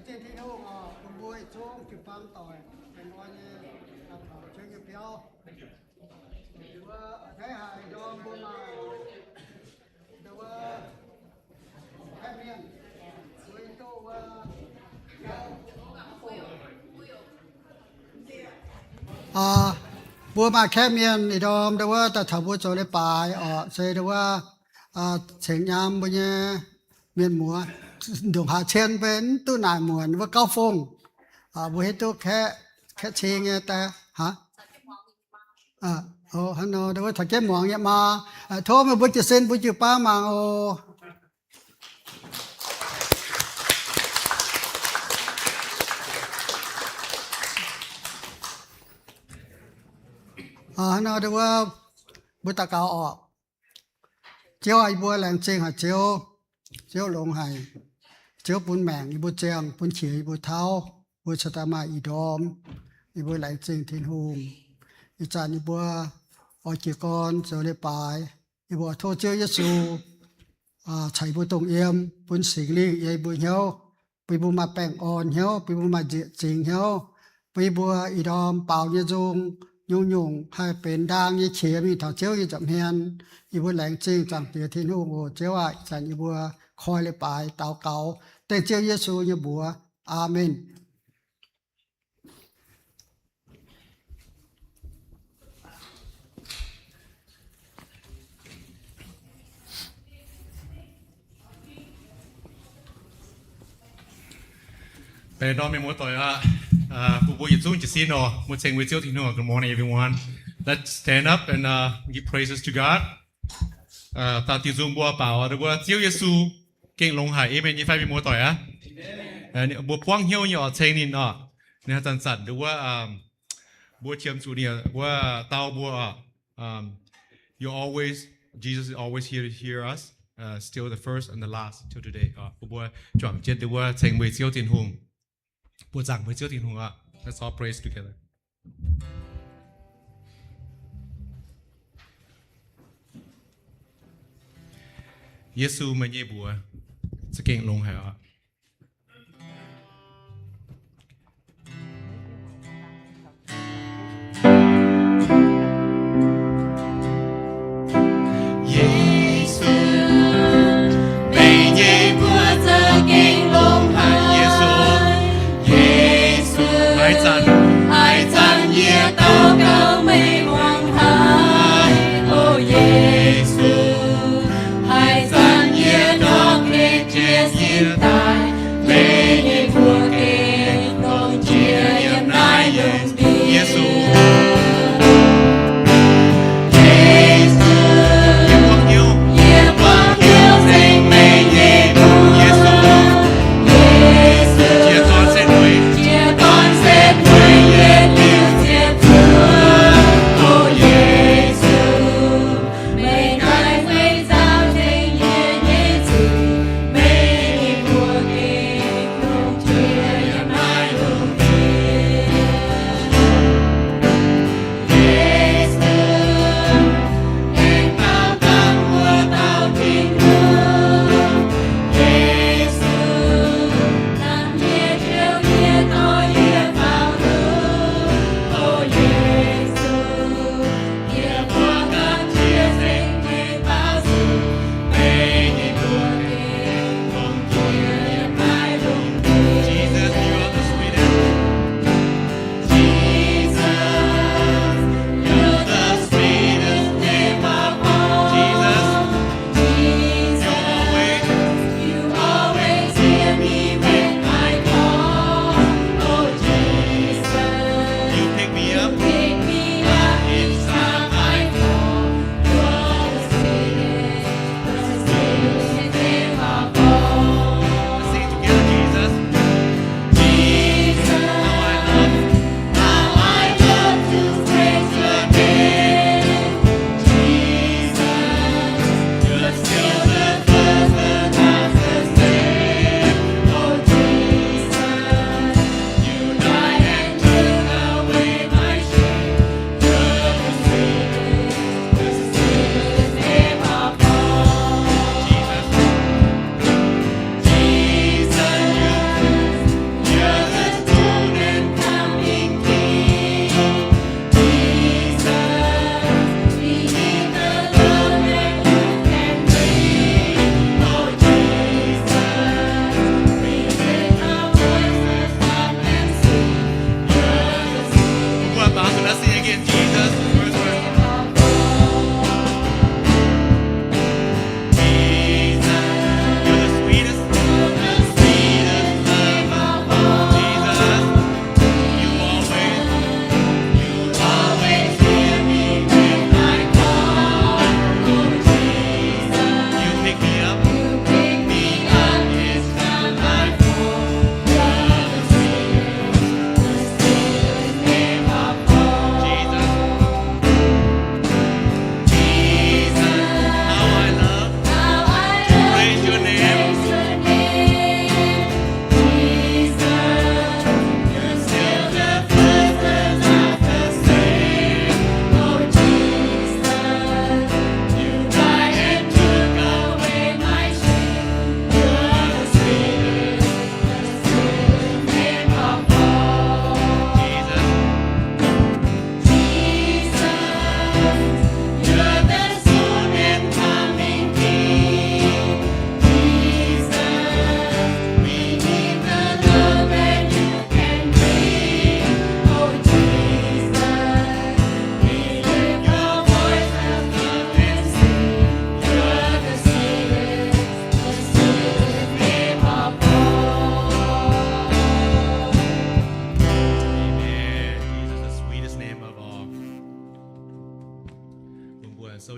Tin-Hungh oc, bun mbuo yietc zungv jiu-baang doic benx orn nyei, taux Ziouv nyei biauv. Wuov, a'hneiv haic ndorm mbuo maaih, wuov, kaeqv mienh, mbuo duqv wuov, mbuo maaih kaeqv mienh ih ndorm ndau wuov daaih taux mbuo zoux leiz-baaix oc, se ndau wuov cengx nyaam mbuo nyei mienh muoz, ndongc haaix cien mbenc mv duqv naaic muonc wuov gauv fongh, mbuo hiuv duqv kaeqv, kaeqv cing nyei daaih, hnangv nor ndau wuov taux jienv muangx nyei maa. Tov meih mbuo jiez sin mbuo jiu-baang mangc oc. Hnangv nor ndau wuov mbuo daux gaux oc. Ziouv aac, yie mbuo laengz zingh haic Ziouv. Ziouv longx haic. Ziouv bun maengc yie mbuo ziangh, bun qiex yie mbuo tauv, mbuo cingx daaih maaih ih ndorm. Yie mbuo laengz zingh Tin-Hungh. Ih zanc yie mbuo oix jiez gorn zoux leiz-baaix, yie mbuo tov Ziouv Yesu caux yie mbuo dongh yiem, bun Singx Lingh yie mbuo hnyouv, bun yie mbuo maaih baengh orn hnyouv, bun yie mbuo maaih nzieqc zingx hnyouv, bun yie mbuo ih ndorm baaux nyei nzung, nyungc-nyungc haih benx ndaang nyei qiex mingh taux Ziouv nyei nza'hmien. Yie mbuo laengz zingh Zaangc Diex Tin-Hungh oc. Ziouv aac, ih zanc yie mbuo koi leiz-baaix daux gaux dengh Ziouv Yesu nyei mbuox. Aamen. Baengh orn mienh muoz-doic aac, bun mbuo yietc zungv jiez sin oc. Mbuo ceng mbuo Ziouv Tin-Hungh. Good morning, everyone. Let's stand up and give praises to God. Daaih diuh nzung mbuo baaux mbuo Ziouv Yesu gengh longx haic. Amen nyei fai, mienh muoz-doic aac? Mbuo buangv hnyouv nyei oc, ceng ninh oc. Ninh haaix zanc-zanc ndau wuov, mbuo qiemx zuqc ninh wuov dau mbuo oc. You always, Jesus is always here to hear us, still the first and the last till today oc. Bun mbuo juangc jienv ndau wuov ceng mbuo Ziouv Tin-Hungh. Mbuo zaangc mbuo Ziouv Tin-Hungh oc. Let's all praise together. Yesu, meih nyei mbuox za'gengh longx haic oc. Yesu, meih nyei mbuox za'gengh longx haic. Yesu, Yesu, haaix zanc, haaix zanc yie daux gaux meih muangx haic. O Yesu, haaix zanc yie ndortv eix jiex sin daaih, meih nyei mbuox gengh longx jiex yiem naaiv yiem ndiev. Yesu, Yesu, yie buangv hnyouv ceng meih nyei mbuox. Yesu, Yesu, jiez gorn setv mueiz, jiez gorn setv mueiz yie diuh ziepc zuoqv. O Yesu, meih daaih weic nzauh tengx yie nyei zuiz, meih nyei mbuox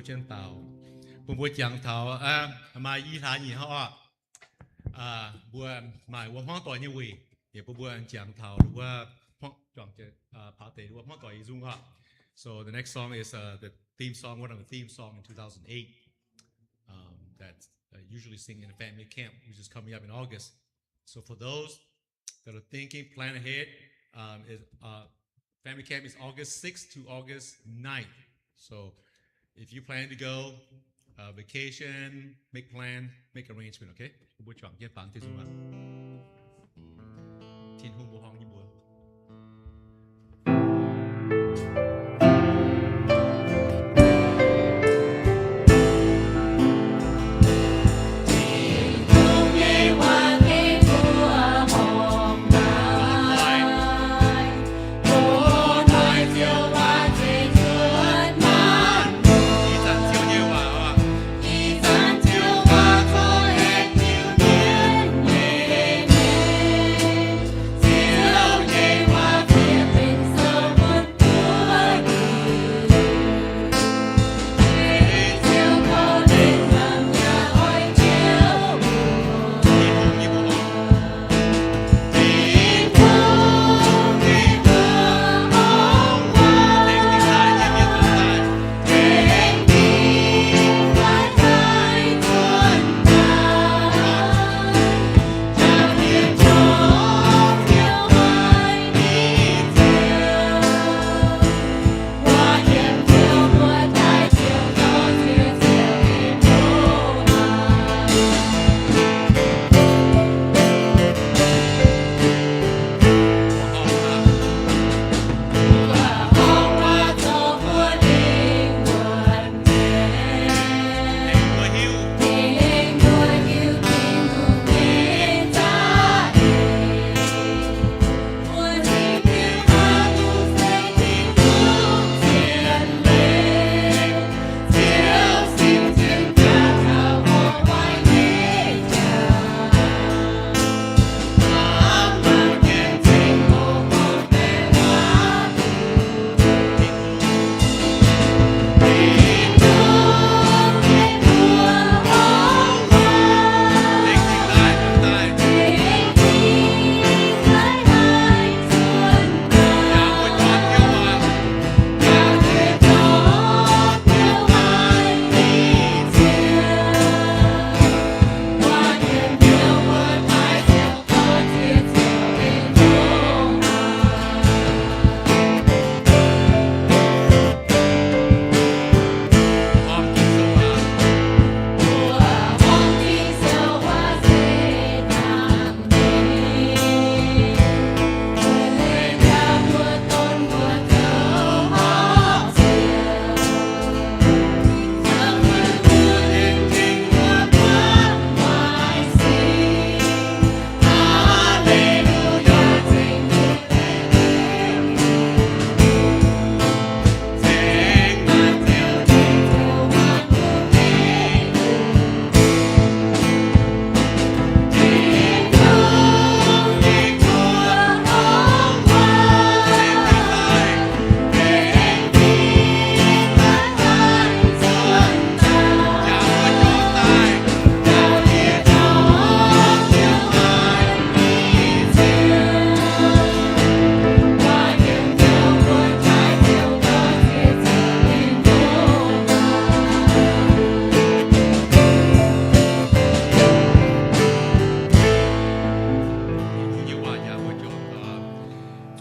jienv daux. Bun mbuo jangx taux, maaih i hlaax nyic hnoi oc. Mbuo maaih wuov hmuangv doic nyei weic, yie bun mbuo jangx taux wuov, juangc, paav deix wuov hmuangv doic i nzung oc. So the next song is the theme song, one of the theme song in two thousand eight, that usually sing in a family camp, which is coming up in August. So for those that are thinking, plan ahead. Is, uh, family camp is August sixth to August ninth. So if you plan to go, uh, vacation, make plan, make arrangement, okay? Mbuo juangc jienv baamz diuh nzung aqv. Tin-Hungh mbuoqc horngh nyei mbuox.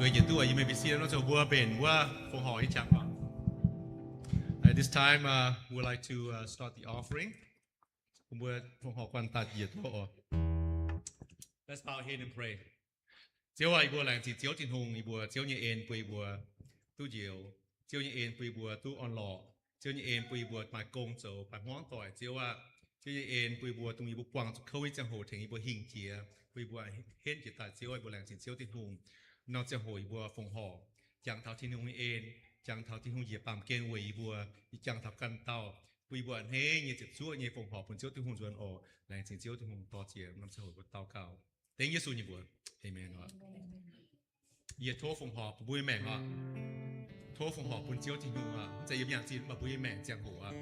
Zueiz njiec duqv yie meih mbuo sienx nor, zoux mbuo mbenc wuov fongc horc nyei qangx. At this time, uh, we would like to, uh, start the offering. Mbuo fongc horc guanh daaih njiec duqv oc. Let's bow our head and pray. Ziouv aac, yie mbuo laengz zingh Ziouv Tin-Hungh, yie mbuo Ziouv nyei en bun yie mbuo duqv njoux. Ziouv nyei en bun yie mbuo duqv orn-lorqc. Ziouv nyei en bun yie mbuo maaih gong zoux, maaih hmuangv doic, Ziouv aac. Ziouv nyei en bun yie mbuo, dongh yie mbuo buangh zuqc kouv nyei ziangh hoc tengx yie mbuo hingh jiex, bun yie mbuo henv jiex daaih. Ziouv aac, yie mbuo laengz zingh Ziouv Tin-Hungh. Norm ziangh hoc yie mbuo fongc horc, jangx taux Tin-Hungh nyei en, jangx taux Tin-Hungh njiec baamh gen weic yie mbuo, yie jangx taux ganh dauh, bun yie mbuo a'hneiv nyei ziepc zuoqv nyei fongc horc bun Ziouv Tin-Hungh nzuonx oc. Laengz zingh Ziouv Tin-Hungh, dorh jiex norm ziangh hoc mbuo daux gaux. Dengv Yesu nyei mbuox. Aamen oc. Yie tov fongc horc bun mbuo nyei maengc oc. Tov fongc horc bun Ziouv Tin-Hungh oc. Mv zeiz yie mbuo nyaanh zinh, mv baac mbuo nyei maengc ziangh hoc oc.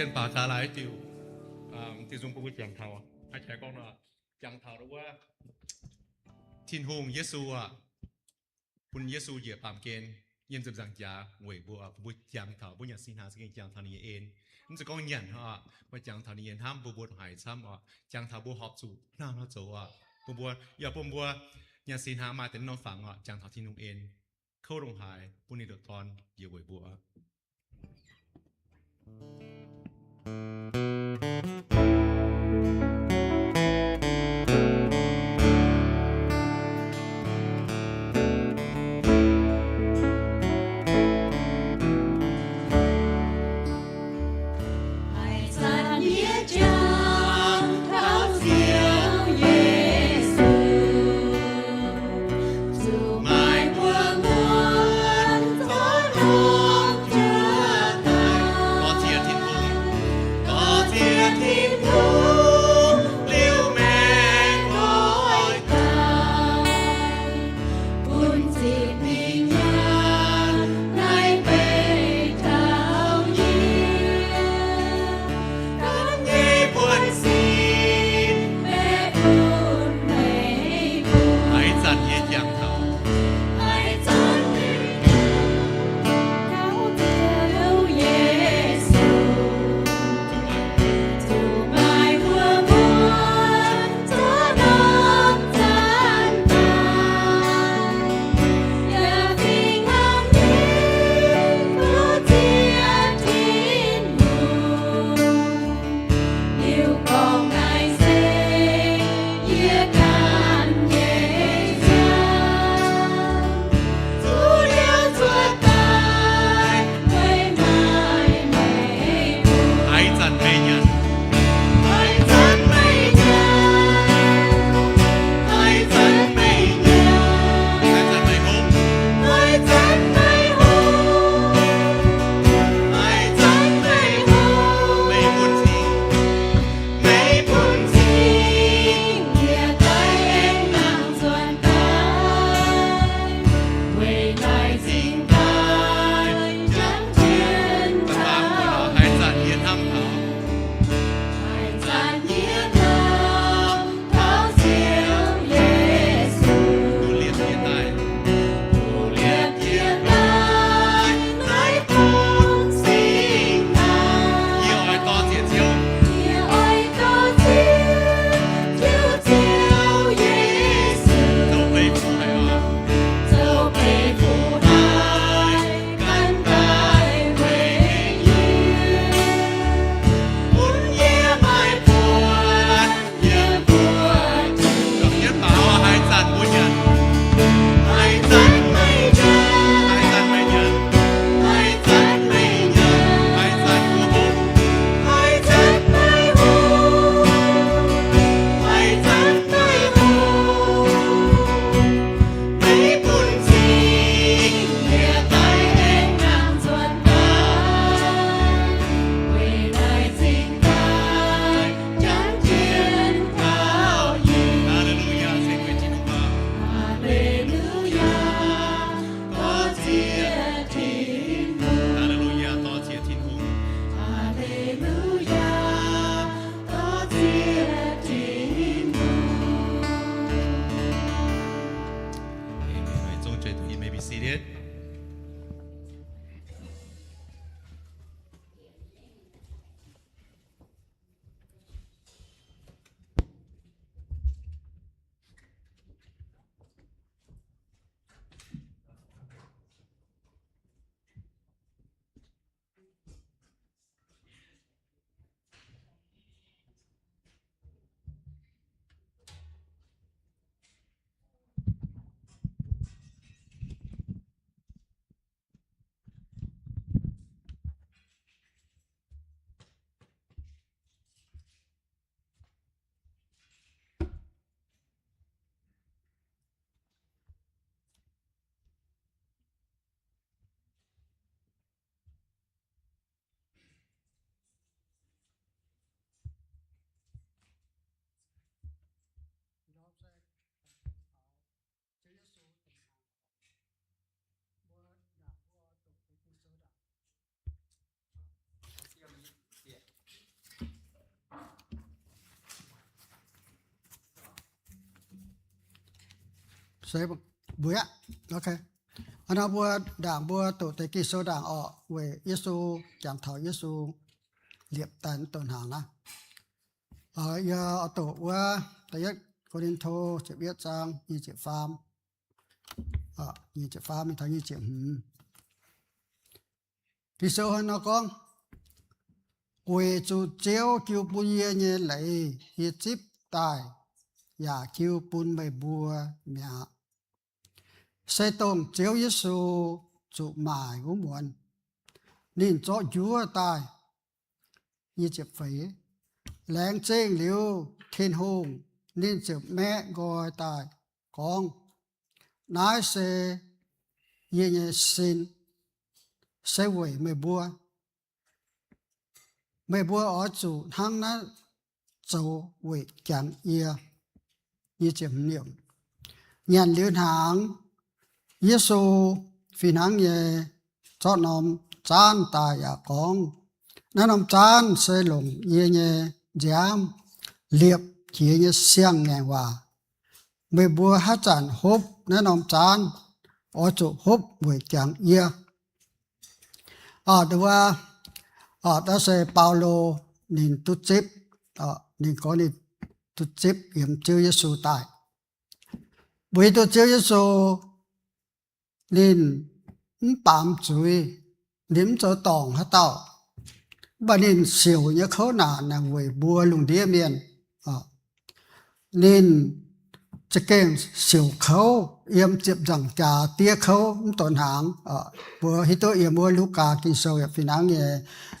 Mienh baac gaax laaix diuc, diuh nzung bun mbuo jangx taux, jangx taux wuov Tin-Hungh Yesu aac, bun Yesu njiec baamh gen yiem ziepc nzaangc jaax weic mbuo, bun mbuo jangx taux, mbuo nyanc singx hnaangx za'gengh jangx taux ninh nyei en. Mv zeiz gorngv nyanc oc, mbuo jangx taux ninh nyei hnamv, mbuo mbuo haiz camv oc, jangx taux mbuo horpc zuqc hnangv nor zoux oc. Bun mbuo, yaac bun mbuo nyanc singx hnaangx maaih deix norm fangx oc, jangx taux Tin-Hungh en, kouv ndongc haaix bun ninh ndoqc Dorn njiec weic mbuo. Amen. All right, zong zueih doqc, you may be seated. se mbuo aqv. Hnangv nor mbuo ndaangc mbuo doqc deix Ging-Sou ndaangc orqc, weic Yesu, jangx taux Yesu liepc daaih mv donx hnaangx naaiv. Yie oix doqc wuov da'yietv Ko^lin^to ziepc yietv zaang nyic ziepc faam, nyic ziepc faam mingh taux nyic ziepc hmz. Ging-Sou hnangv nor gorngv, weic zuqc Ziouv jiu bun yie nyei leiz yie zipv daaih, yaac jiu bun meih mbuo mi'aqv. Se dongh Ziouv Yesu zuqc maaic wuov muonz, ninh zorqv njuov daaih, laengz zingh liuz Tin-Hungh, ninh ziouc maeqv nqoi daaih gorngv, naaiv se yie nyei sin, se weic meih mbuo. Meih mbuo oix zuqc hnangv naaiv zoux weic jangx yie. Nyanc liuz hnaangx, Yesu fih hnangv nyei zorqv norm zaanv daaih yaac gorngv, naaiv norm zaanv se longc yie nyei nziaamv liepc jiex nyei siang-ngaengc waac. Meih mbuo haaix zanc hopv naaiv norm zaanv, oix zuqc hopv weic jangx yie. Aa, wuov, aa, naaiv se Baulo ninh duqv zipv, ninh gorngv ninh duqv zipv yiem Ziouv Yesu daaih. Mbuo hiuv duqv Ziouv Yesu ninh mv baamz zuiz, ninh mv zoux dorngc haaix dauh, mv baac ninh siouc nyei kouv naanc naaic weic mbuo lungh ndiev mienh. Ninh za'gengh siouc kouv yiem ziepc nzaangc jaax diev kouv mv donx hnaangx. Mbuo hiuv duqv yiem wuov Lugaa Ging-Sou yaac fih hnangv nyei,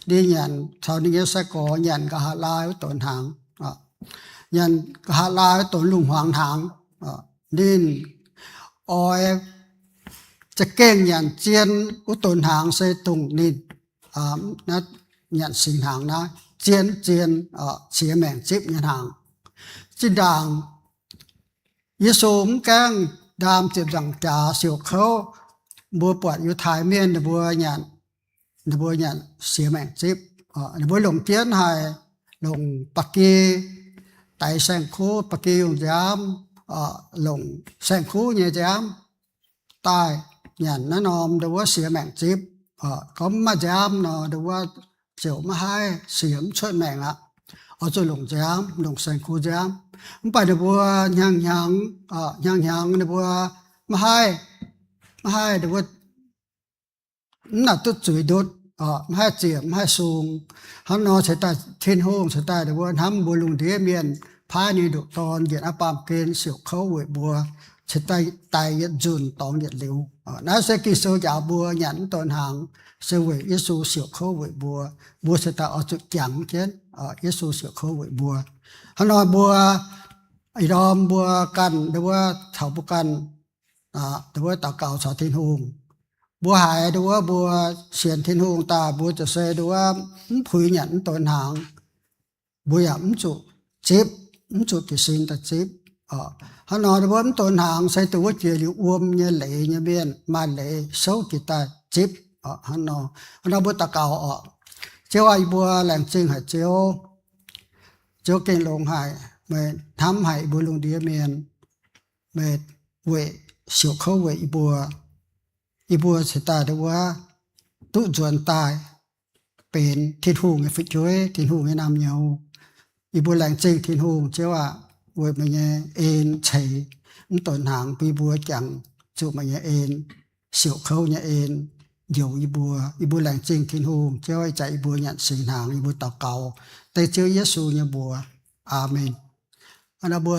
ninh nyanc caux ninh nyei sai-gorx nyanc nqa'haav laai wuov donx hnaangx, nyanc nqa'haav laai wuov donx lungh hmuangx hnaangx. Ninh oix za'gengh nyanc zien wuov donx hnaangx se dongh ninh nyanc singx hnaangx naaiv, zien zien qiex maengc zipv nyei hnaangx. Zinh ndaangc Yesu mv gaengh ndaam ziepc nzaangc jaax siouc kouv, mbuo buatc Yiutai Mienh ninh mbuo nyanc, ninh mbuo nyanc qiex maengc zipv. Ninh mbuo longc jienv haic, longc ba'gi daix saeng-kuv, ba'gi yungh nziaamv, longc saeng-kuv nyei nziaamv daaih nyanc naaiv norm ndau wuov qiex maengc zipv. Gorngv mv maaih nziaamv nor, ndau wuov ziouc maiv haih, qiex mv cuotv maengc aqv. Oix zuqc longc nziaamv, longc saeng-kuv nziaamv. Mv baac ninh mbuo hnyangx-hnyangx, hnyangx-hnyangx ninh mbuo maiv haih, maiv haih ndau wuov mv naaic duqv zuiz ndutv, maiv haih ziec, mv haih sung. Hnangv nor cingx daaih Tin-Hungh cingx daaih ndau wuov hnamv mbuo lungh ndiev mienh, paaiv ninh ndoqc Dorn njiec naaiv baamh gen siouc kouv weic mbuo, cingx daaih daic yietc nzunc dorngx yietc liuz. Naaiv se Ging-Sou njaaux mbuo nyanc mv donx hnaangx se weic Yesu siouc kouv weic mbuo. Mbuo cingx daaih oix zuqc jangx jienv Yesu siouc kouv weic mbuo. Hnangv nor mbuo ih ndorm mbuo ganh ndau wuov caux mbuo ganh ndau wuov daux gaux caux Tin-Hungh. Mbuo haiz ndau wuov mbuo sienx Tin-Hungh daaih mbuo ziouc se ndau wuov mv puix nyanc mv donx hnaangx, mbuo yaac mv zuqc zipv, mv zuqc jiez sin daaih zipv. Hnangv nor ndau wuov mv donx hnaangx se dongh wuov jiex liuz wuom nyei leiz nyei mienh maaih leiz souv jiez daaih zipv. Hnangv nor, hnangv nor mbuo daux gaux oc. Ziouv aac, yie mbuo laengz zingh haic Ziouv. Ziouv gengh longx haic, meih hnamv haic yie mbuo lungh ndiev mienh. Meih weic siouc kouv weic yie mbuo, yie mbuo cingx daaih ndau wuov duqv nzuonx daaih benx Tin-Hungh nyei fu'jueiv, Tin-Hungh nyei naamh nyouz. Yie mbuo laengz zingh Tin-Hungh Ziouv aac, weic meih nyei en ceix mv donx hnaangx bun yie mbuo jangx zuqc meih nyei en, siouc kouv nyei en njoux yie mbuo. Yie mbuo laengz zingh Tin-Hungh Ziouv, ih zanc yie mbuo nyanc singx hnaangx, yie mbuo daux gaux dengv Ziouv Yesu nyei mbuox. Aamen. Hnangv nor mbuo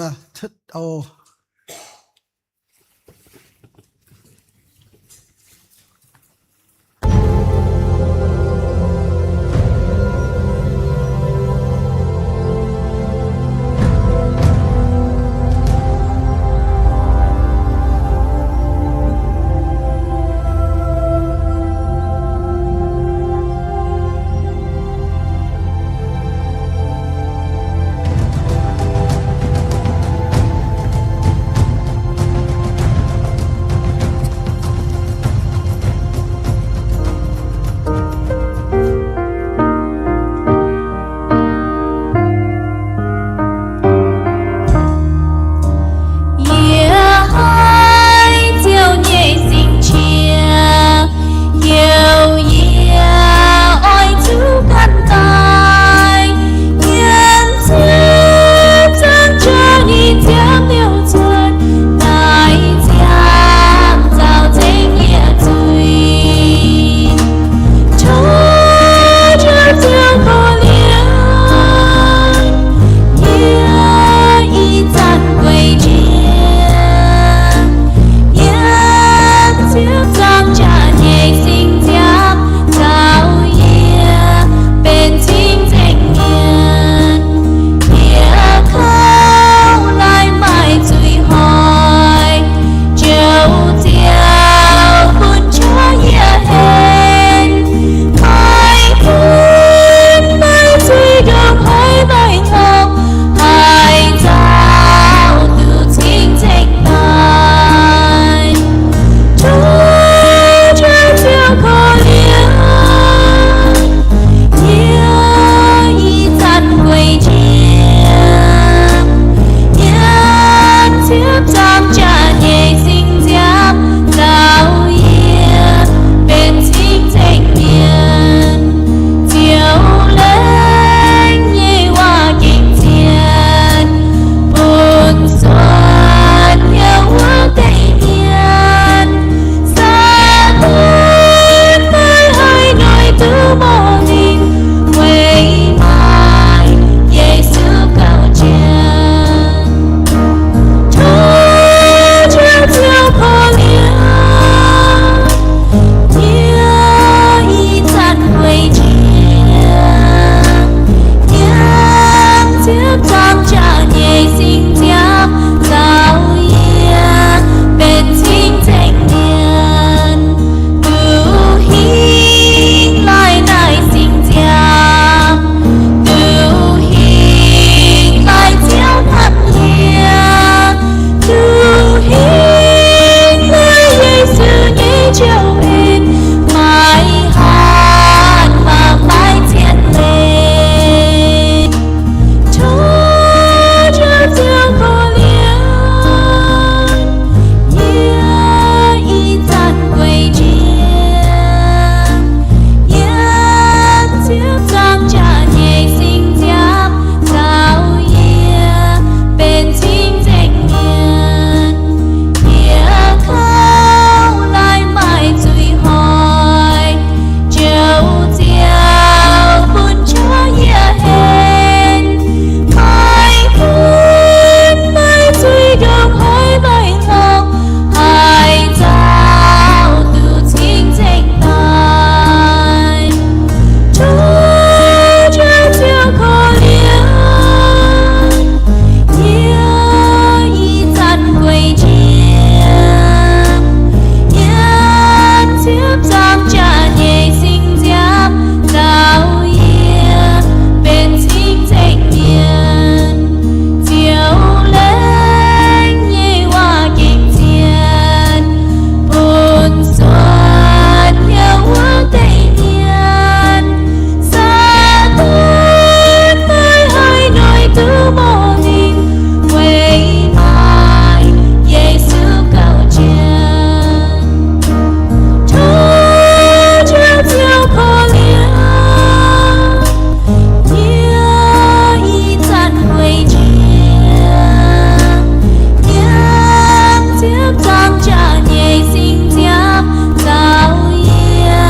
jaax nyei singx nziaamv nzauh yie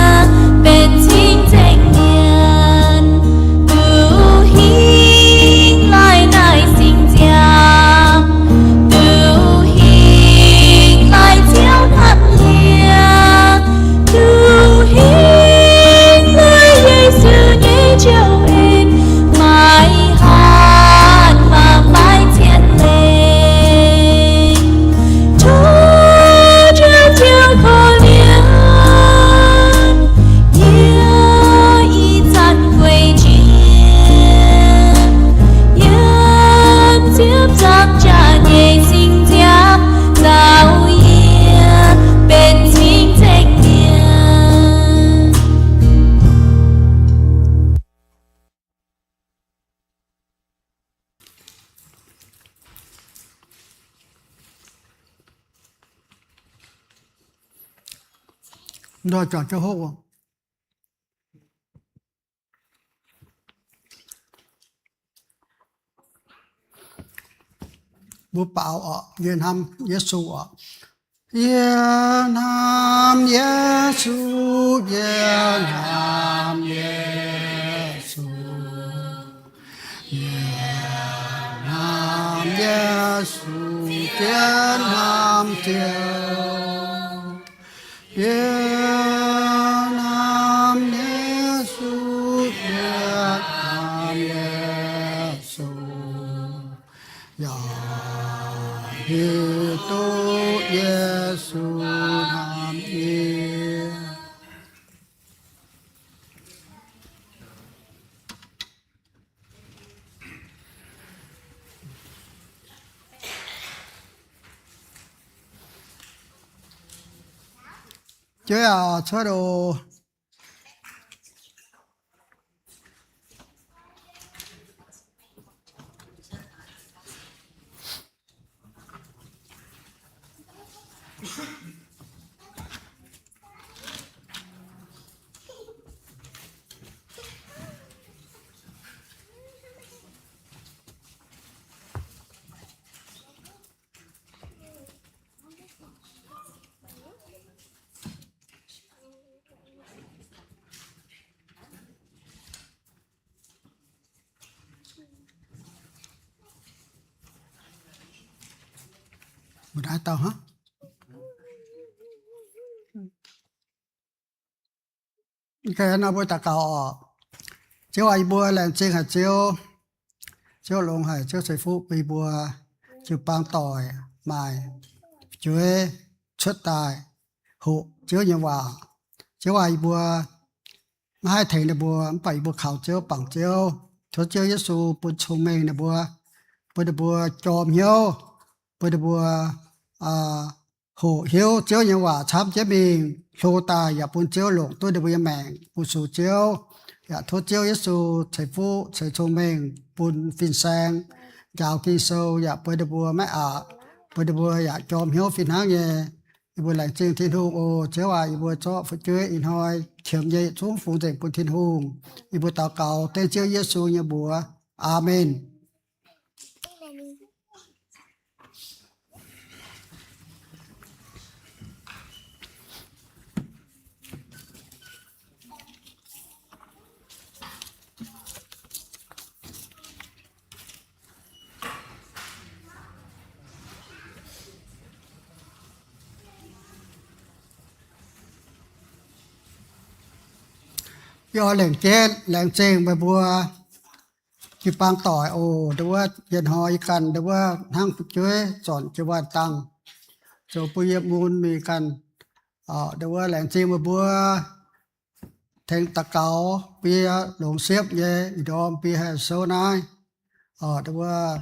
benx cing-nzengc mienh. Duqv hingh laih naaic singx nziaamv, duqv hingh laih Ziouv hnamv yie, duqv hingh laih Yesu nyei njoux en, maiv hatc mangc maiv cien lengc. Tov Ziouv korv-lienh yie ih zanc guei jiex yiem ziepc nzaangc jaax nyei singx nziaamv nzauh yie benx cing-nzengc mienh. Ndoih juangc jienv hopv oc. Mbuo baaux oc. Yie hnamv Yesu oc. Yie hnamv Yesu, yie hnamv Yesu. Yie hnamv Yesu, yie hnamv Ziouv. Yie hnamv Yesu, yie hnamv Yesu. Yaac hiuv duqv Yesu hnamv yie. Jueiv aah, cuotv oc. Mbuo naaiv dauh hnangv. Nqa'haav nor mbuo daux gaux oc. Ziouv aac, yie mbuo laengz zingh haic Ziouv. Ziouv longx haic, Ziouv ceix fuqv bun yie mbuo jiu-baang doic maaih fu'jueiv cuotv daaih hoqc Ziouv nyei waac. Ziouv aac, yie mbuo maiv haih tengx ninh mbuo, mv baac yie mbuo kaux Ziouv, bangc Ziouv. Tov Ziouv Yesu bun cong-mengh ninh mbuo, bun ninh mbuo jorm hnyouv, bun ninh mbuo hoqc hiuv Ziouv nyei waac camv jienv mingh, hlo daaih yaac bun Ziouv longc duqv ninh mbuo nyei maengc fu-sux Ziouv. Yaac tov Ziouv Yesu ceix fuqv ceix cong-mengh bun fin-saeng njaaux Ging-Sou, yaac bun ninh mbuo maiv aqc, bun ninh mbuo yaac jorm hnyouv fih hnangv nyei. Yie mbuo laengz zingh Tin-Hungh oc. Ziouv aac, yie mbuo zorqv fu'jueiv ih hnoi qiemx nyei yietc zungv fungx nzengc bun Tin-Hungh. Yie mbuo daux gaux dengv Ziouv Yesu nyei mbuox. Aamen. Yie oix lengc jeiv laengz zingh meih mbuo jiu-baang doic oc. Ndau wuov yie hnoi yie ganh ndau wuov hnangv fu'jueiv zornc jiu-baang dangh, zoux bun yie mun mingh ganh. Ndau wuov laengz zingh meih mbuo tengx daux gaux bun yie longx siepv nyei ih ndorm bun yie haih souv naaiv. Ndau wuov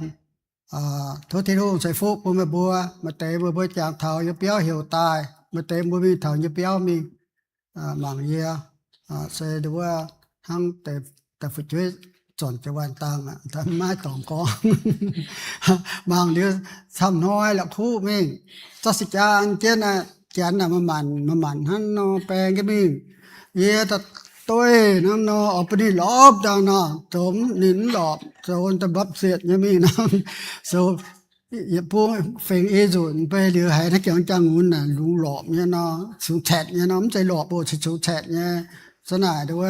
tov Tin-Hungh ceix fuqv bun meih mbuo. Maaih deix meih mbuo jangx taux yie biauv heuc daaih, maaih deix mbuo mingh taux yie biauv mingh mangc yie. Se ndau wuov hnangv deix fu'jueiv zornc jiu-baang dangh, maiv dorngx gorngv. Mangc liuz camv hnoi la'kuqv mingh. Zorqv se jaa an jienv, janx naaic maaih manc maaih manc hnangv nor baeng jienv mingh. Yie dueiv hnangv nor oix bun ninh lorpc dangh nor, zoux ninh mv lorpc, zoux da'mbapv sietc nyei mingh nor, zoux yietc bung fingx i nzunc mv bei liuz haiz naaiv jangx jangx ngunz naaic lungz lorpc nyei nor, cungx caetc nyei nor, mv zeiz lorpc oc, cungx caetc nyei. Za'naaic nduov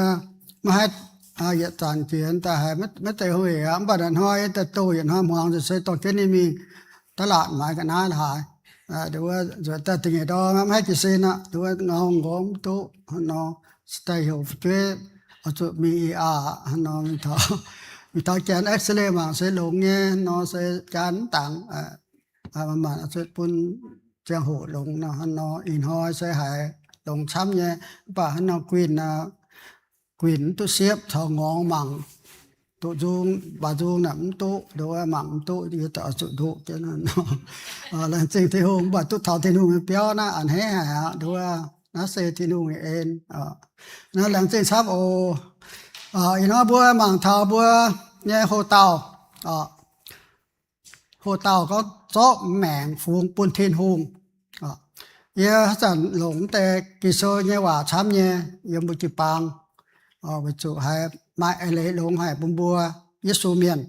maiv haih yietc zanc jiex daaih haiz maiv deix hungh aqv. Mv baac naaiv hnoi daaih doh yietc hnoi hmuangx nzunc se dorh jienv ninh mingh da'laatc maaiz ga'naaiv la'haaix. Nduov nzuonx daaih da'nyeic ndorm maiv haih jiez sin aqv. Nduov ngau nqorngv mv duqv hnangv nor, se daaih heuc fu'jueiv oix zuqc mingh i aqv hnangv nor, mingh taux janx X-ray mangc se longx nyei hnangv nor, se janx mv dangx, manc-manc oix zuqc bun ziangh hoc longx nor hnangv nor. Ih hnoi se haiz longx camv nyei, mv baac hnangv nor guinh, guinh mv duqv siepv caux ngorngx mangc, duqv nzung, mbaac nzung naaic mv duqv, nduov mangc mv duqv, yie oix zuqc nduqc jienv hnangv nor. Laengz zingh Tin-Hungh, mv baac duqv taux Tin-Hungh nyei biauv naaiv a'hneiv haic aqv, nduov naaiv se Tin-Hungh nyei en. Naaiv laengz zingh camv oc. Ih hnoi mbuo mangc taux mbuo nyei hoc-dauh, hoc-dauh gorngv zorqv maengc fungx bun Tin-Hungh. Yie haaix zanc longc deix Ging-Sou nyei waac camv nyei yiem mbuo jiu-baang, weic zuqc haiz maaih eix leiz longx haic bun mbuo Yesu mienh,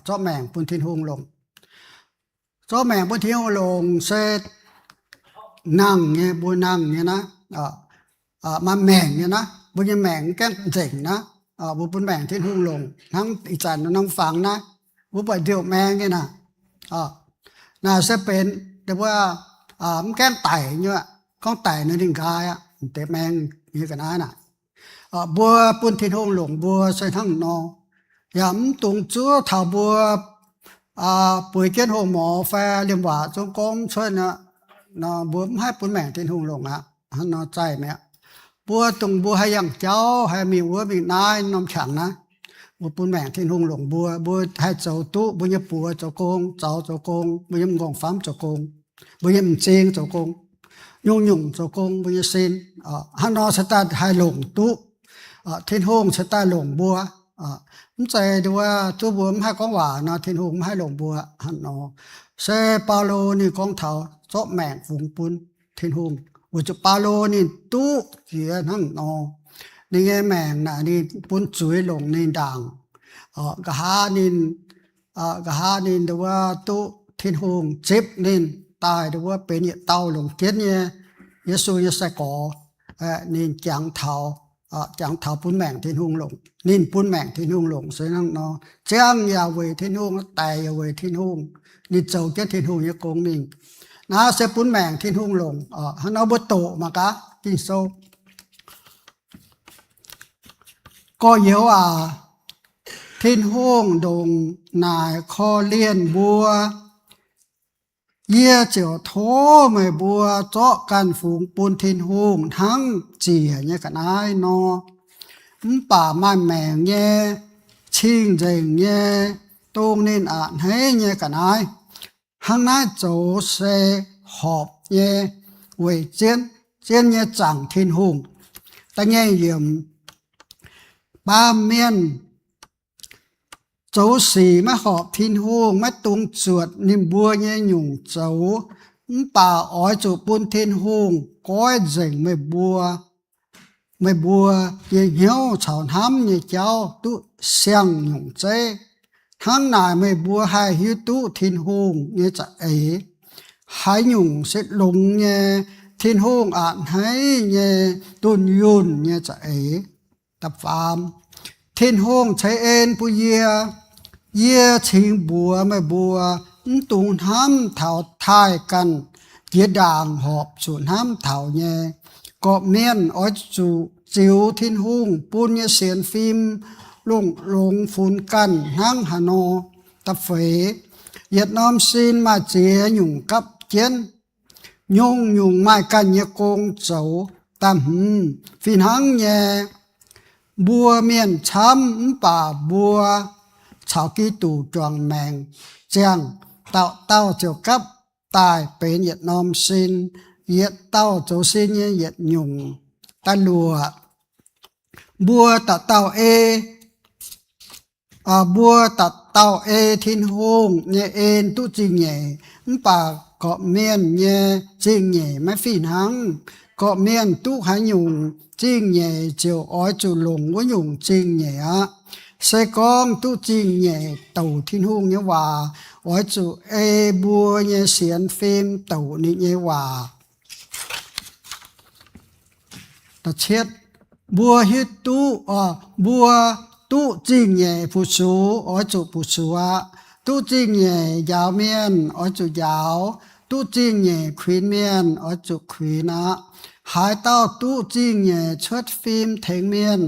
zorqv maengc bun Tin-Hungh longc. Zorqv maengc bun Tin-Hungh longc se nangh nyei, mbuo nangh nyei naaiv, maaih maengc nyei naaiv, mbuo nyei maengc mv gaengh nzengc naaiv, mbuo bun maengc Tin-Hungh longc hnangv ih zanc norm fangx naaiv, mbuo buatc nziouv maeng nyei naaic. Naaic se benx mbuo mv gaengh daic nyei, gorngv daic nor ninh nqaai aqv, deix maeng nyei ga'naaiv naaic. Mbuo bun Tin-Hungh longc mbuo se hnangv nor, yaac mv dungx zuov taux mbuo bueix jienv hoh morz fai liemh waac zungv gorngv cuotv nor, mbuo mv haih bun maengc Tin-Hungh longc aqv. Hnangv nor zaih mi'aqv. Mbuo dongh mbuo haih yangh jauv, haih mingh wuov mingh naaiv norm qangx naaiv, mbuo bun maengc Tin-Hungh longc mbuo. Mbuo haih zoux duqv, mbuo nyei buoz zoux gong, zaux zoux gong, mbuo nyei m'nqorngv-famv zoux gong, mbuo nyei m'zing zoux gong, nyungc-nyungc zoux gong mbuo nyei sin. Hnangv nor cingx daaih haih longc duqv. Tin-Hungh cingx daaih longc mbuo. Mv zeiz nduov zuov mbuo mv haih gorngv waac nor, Tin-Hungh mv haih longc mbuo hnangv nor. Se Baulo ninh gorngv taux zorqv maengc fungx bun Tin-Hungh, weic zuqc Baulo ninh duqv jiex hnangv nor. Ninh nyei maengc naaic ninh bun zuiz longc ninh ndaangc. Nqa'haav ninh, nqa'haav ninh nduov duqv Tin-Hungh zipv ninh daaih nduov benx yietc dauh longc jienv nyei Yesu nyei sai-gorx. Ninh jangx taux, jangx taux bun maengc Tin-Hungh longc. Ninh bun maengc Tin-Hungh longc se hnangv nor. Ziangh yaac weic Tin-Hungh, daic yaac weic Tin-Hungh. Ninh zoux jienv Tin-Hungh nyei gong mingh. Naaiv se bun maengc Tin-Hungh longc. Hnangv nor mbuo doqc mangc gaax Ging-Sou. Gorx-youz aac, Tin-Hungh ndongc naaic korv-lienh mbuo, yie ziouc tov meih mbuo zorqv ganh fungx bun Tin-Hungh hnangv ziec nyei ga'naaiv nor. Mv baac maaih maengc nyei, cing-nzengc nyei, dongh ninh a'hneiv nyei ga'naaiv, hnangv naaiv zoux se horpc nyei weic zien, zien nyei zaangc Tin-Hungh. Da'nyeic yiemc, baamh mienh zoux sic maiv horpc Tin-Hungh, maiv dungx zuotc ninh mbuo nyei nyungc zoux. Mv baac oix zuqc bun Tin-Hungh goiv nzengc meih mbuo, meih mbuo nyei hnyouv caux hnamv nyei jauv duqv siang-nyungc zeiv. Hnangv naaic meih mbuo haih hiuv duqv Tin-Hungh nyei za'eix, haaix nyungc se longx nyei, Tin-Hungh a'hneiv nyei, dunh yunh nyei za'eix. Da'faam, Tin-Hungh ceix en bun yie. Yie cingx mbuox meih mbuo, mv dungx hnamv taux taaih ganh jiex ndaangc horpc zuqc hnamv taux nyei. Gorqv-mienh oix zuqc ziux Tin-Hungh bun nyei sienx fim longx-longx funx ganh hnangv haaix nor. Da'feix, yietc norm sin maaih ziex nyungc gapv jienv, nyungc-nyungc maaih ganh nyei gong zoux. Da'hmz, fih hnangv nyei, mbuo mienh camv mv baac mbuo caux Giduc juangc maengc ziangh, dauh dauh ziouc gapv daaih benx yietc norm sin, yietc dauh zoux sin nyei yietc nyungc. Da'luoqc, mbuo dauh dauh ei mbuo dauh dauh ei Tin-Hungh nyei en duqv zingh nyeic, mv baac gorqv-mienh nyei zingh nyeic maiv fih hnangv. Gorqv-mienh duqv haaix nyungc zingh nyeic ziouc oix zuqc longc wuov nyungc zingh nyeic aqv. Se gorngv duqv zingh nyeic douc Tin-Hungh nyei waac, oix zuqc ei mbuo nyei sienx fim douc ninh nyei waac. Mbuo hiuv duqv, mbuo duqv zingh nyeic fu-sux, oix zuqc fu-sux aqv. Duqv zingh nyeic njaaux mienh, oix zuqc njaaux. Duqv zingh nyeic kuinx mienh, oix zuqc kuinx aqv. Haaix dauh duqv zingh nyeic cuotv fim tengx mienh,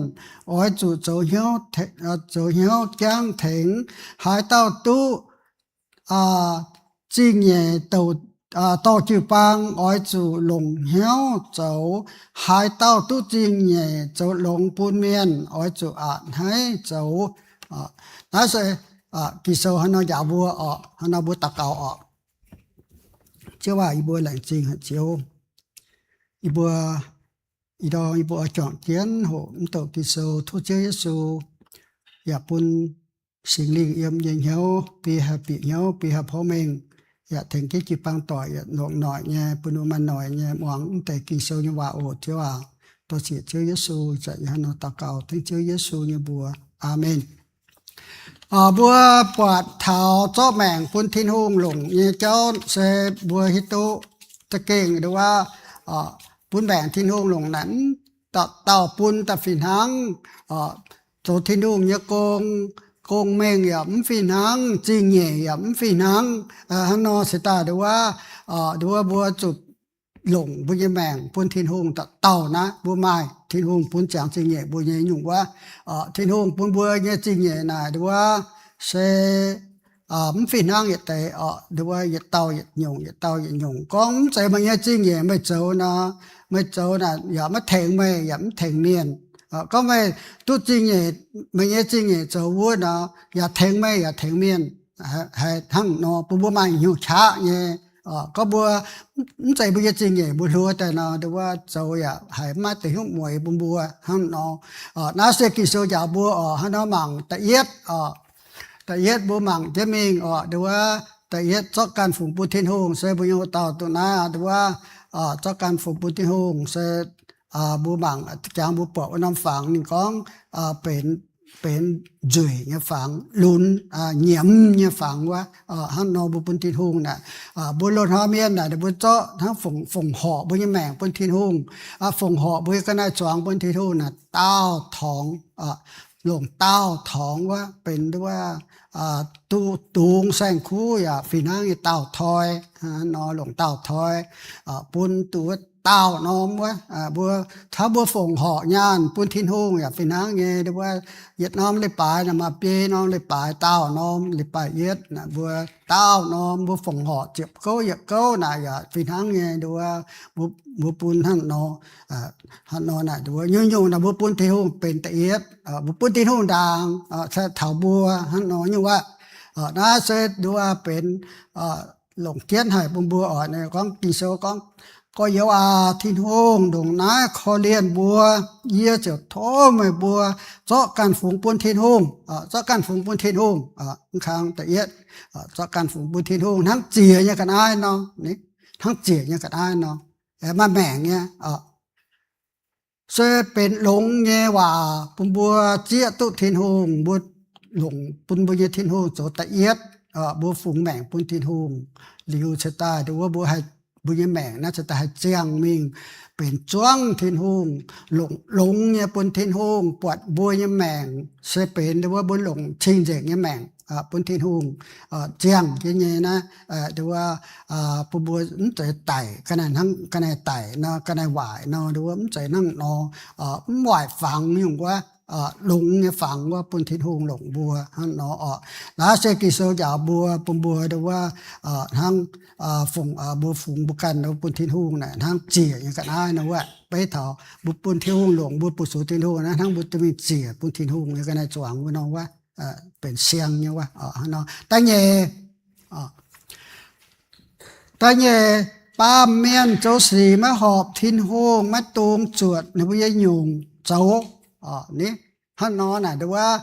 oix zuqc zoux hnyouv, zoux hnyouv jangv tengx. Haaix dauh duqv zingh nyeic douc, dorh jiu-baang, oix zuqc longc hnyouv zoux. Haaix dauh duqv zingh nyeic zoux longx bun mienh, oix zuqc a'hneiv zoux. Naaiv se Ging-Sou hnangv nor njaaux mbuo oc. Hnangv nor mbuo daux gaux oc. Ziouv aac, yie mbuo laengz zingh haic Ziouv. Yie mbuo, ih ndorm yie mbuo oix juangc jienv hoqc mv douc Ging-Sou. Tov Ziouv Yesu yaac bun Singx Lingh yiem nyei hnyouv, bun haih bieqc hnyouv, bun haih porv mengh, yaac tengx jienv jiu-baang doic, yaac longc noic nyei, bun ninh mbuo maaih noic nyei muangx mv deix Ging-Sou nyei waac oc, Ziouv aac. Dor-ziec Ziouv Yesu, ih zanc yie hnangv nor daux gaux dengv Ziouv Yesu nyei mbuox. Aamen. Mbuo buatc taux zorqv maengc bun Tin-Hungh longc nyei jauv se mbuo hiuv duqv za'gengh nduov, bun maengc Tin-Hungh longc naaic, mv dauh dauh bun daaih fih hnangv zoux Tin-Hungh nyei gong, gong-mengh yaac mv fih hnangv, zingh nyeic yaac mv fih hnangv. Hnangv nor se daaih nduov, nduov mbuo zuqc longc mbuo nyei maengc bun Tin-Hungh dauh dauh naaiv. Mbuo maaih Tin-Hungh bun ziangx zingh nyeic mbuo nyei nyungc wuov. Tin-Hungh bun mbuo nyei zingh nyeic naaic nduov se mv fih hnangv yietc deix oc. Nduov yietc dauh yietc nyungc, yietc dauh yietc nyungc. Gorngv mv zeiz meih nyei zingh nyeic meih zoux nor, meih zoux naaic yaac maiv tengx meih, yaac mv tengx mienh. Gorngv meih duqv zingh nyeic, meih nyei zingh nyeic zoux wuov nor, yaac tengx meih yaac tengx mienh. Haiz hnangv nor bun mbuo maaih hnyouv qaqv nyei. Gorngv mbuo mv zeiz mbuo nyei zingh nyeic mbuo hluo daaih nor, nduov zoux yaac haiz maiv deix hnyouv mueiz bun mbuo hnangv nor. Naaiv se Ging-Sou njaaux mbuo oc. Hnangv nor mangc da'yietv oc. Da'yietv mbuo mangc jienv mingh oc. Nduov da'yietv zorqv ganh fungx bun Tin-Hungh se mbuo nyei wuov dauh duqv naaiv nduov, zorqv ganh fungx bun Tin-Hungh se mbuo mangc jangx mbuo buatc wuov norm fangx ninh gorngv benx, benx nzueic nyei fangx, lunx, nyiemz nyei fangx wuov. Hnangv nor mbuo bun Tin-Hungh naaic, mbuo loz-hnoi mienh naaic ninh mbuo zorqv hnangv fongc, fongc horc mbuo nyei maengc bun Tin-Hungh, fongc horc mbuo nyei ga'naaiv zuangx bun Tin-Hungh naaic daauh torngx, longc daauh torngx wuov benx nduov, duqv dungx saeng-kuv yaac fih hnangv nyei daauh toi. Hnangv nor longc daauh toi bun duqv wuov daauh norm wuov. Mbuo caux mbuo fongc horc nyaanh bun Tin-Hungh yaac fih hnangv nyei nduov, yietc norm leiz-baaix naaic maaih biei norm leiz-baaix, daauh norm leiz-baaix yietv naaic mbuo daauh norm mbuo fongc horc ziepc gouv yietc gouv naaic yaac fih hnangv nyei nduov, mbuo, mbuo bun hnangv nor, hnangv nor naaic nduov nyungc-nyungc naaic mbuo bun Tin-Hungh benx da'yietv, mbuo bun Tin-Hungh ndaangc, taux mbuo hnangv nor nyungc wuov. Naaiv se nduov benx longc jienv haic bun mbuo oc. Gorngv Ging-Sou gorngv, gorx-youz aac, Tin-Hungh ndongc naaiv korv-lienh mbuo, yie ziouc tov meih mbuo zorqv ganh fungx bun Tin-Hungh, zorqv ganh fungx bun Tin-Hungh. Mv kang da'yietv, zorqv ganh fungx bun Tin-Hungh hnangv ziec nyei ga'naaiv nor, hnangv ziec nyei ga'naaiv nor, maaih maengc nyei. Se benx longx nyei waac bun mbuo zieqv duqv Tin-Hungh, mbuo longc bun mbuo nyei Tin-Hungh zoux da'yietv, mbuo fungx maengc bun Tin-Hungh liuz cingx daaih nduov mbuo haih, mbuo nyei maengc naaiv cingx daaih haih ziangh mingh benx zuangv Tin-Hungh, longx, longx nyei bun Tin-Hungh buatc mbuo nyei maengc se benx nduov mbuo longc cing-nzengc nyei maengc bun Tin-Hungh ziangh jienv nyei naaiv, nduov bun mbuo mv zeiz daic ga'naaiv hnangv ga'naaiv daic nor, ga'naaiv waaic nor, nduov mv zeiz hnangv nor, mv waaic fangx nyungc wuov, longx nyei fangx wuov bun Tin-Hungh longc mbuo hnangv nor oc. Naaiv se Ging-Sou njaaux mbuo, bun mbuo nduov hnangv fungx, mbuo fungx mbuo ganh bun Tin-Hungh naaic hnangv ziec nyei ga'naaiv nor wuov. Beiv taux mbuo bun Tin-Hungh longc, mbuo bu sux Tin-Hungh naaiv hnangv mbuo duqv mingh ziec bun Tin-Hungh nyei ga'naaiv zuangx wuov nor wuov, benx siang nyei wuov. Da'nyeic, da'nyeic, baamh mienh zoux sic maiv horpc Tin-Hungh, maiv dungx zuotc ninh mbuo nyei nyungc zoux. Hnangv nor naaic nduov,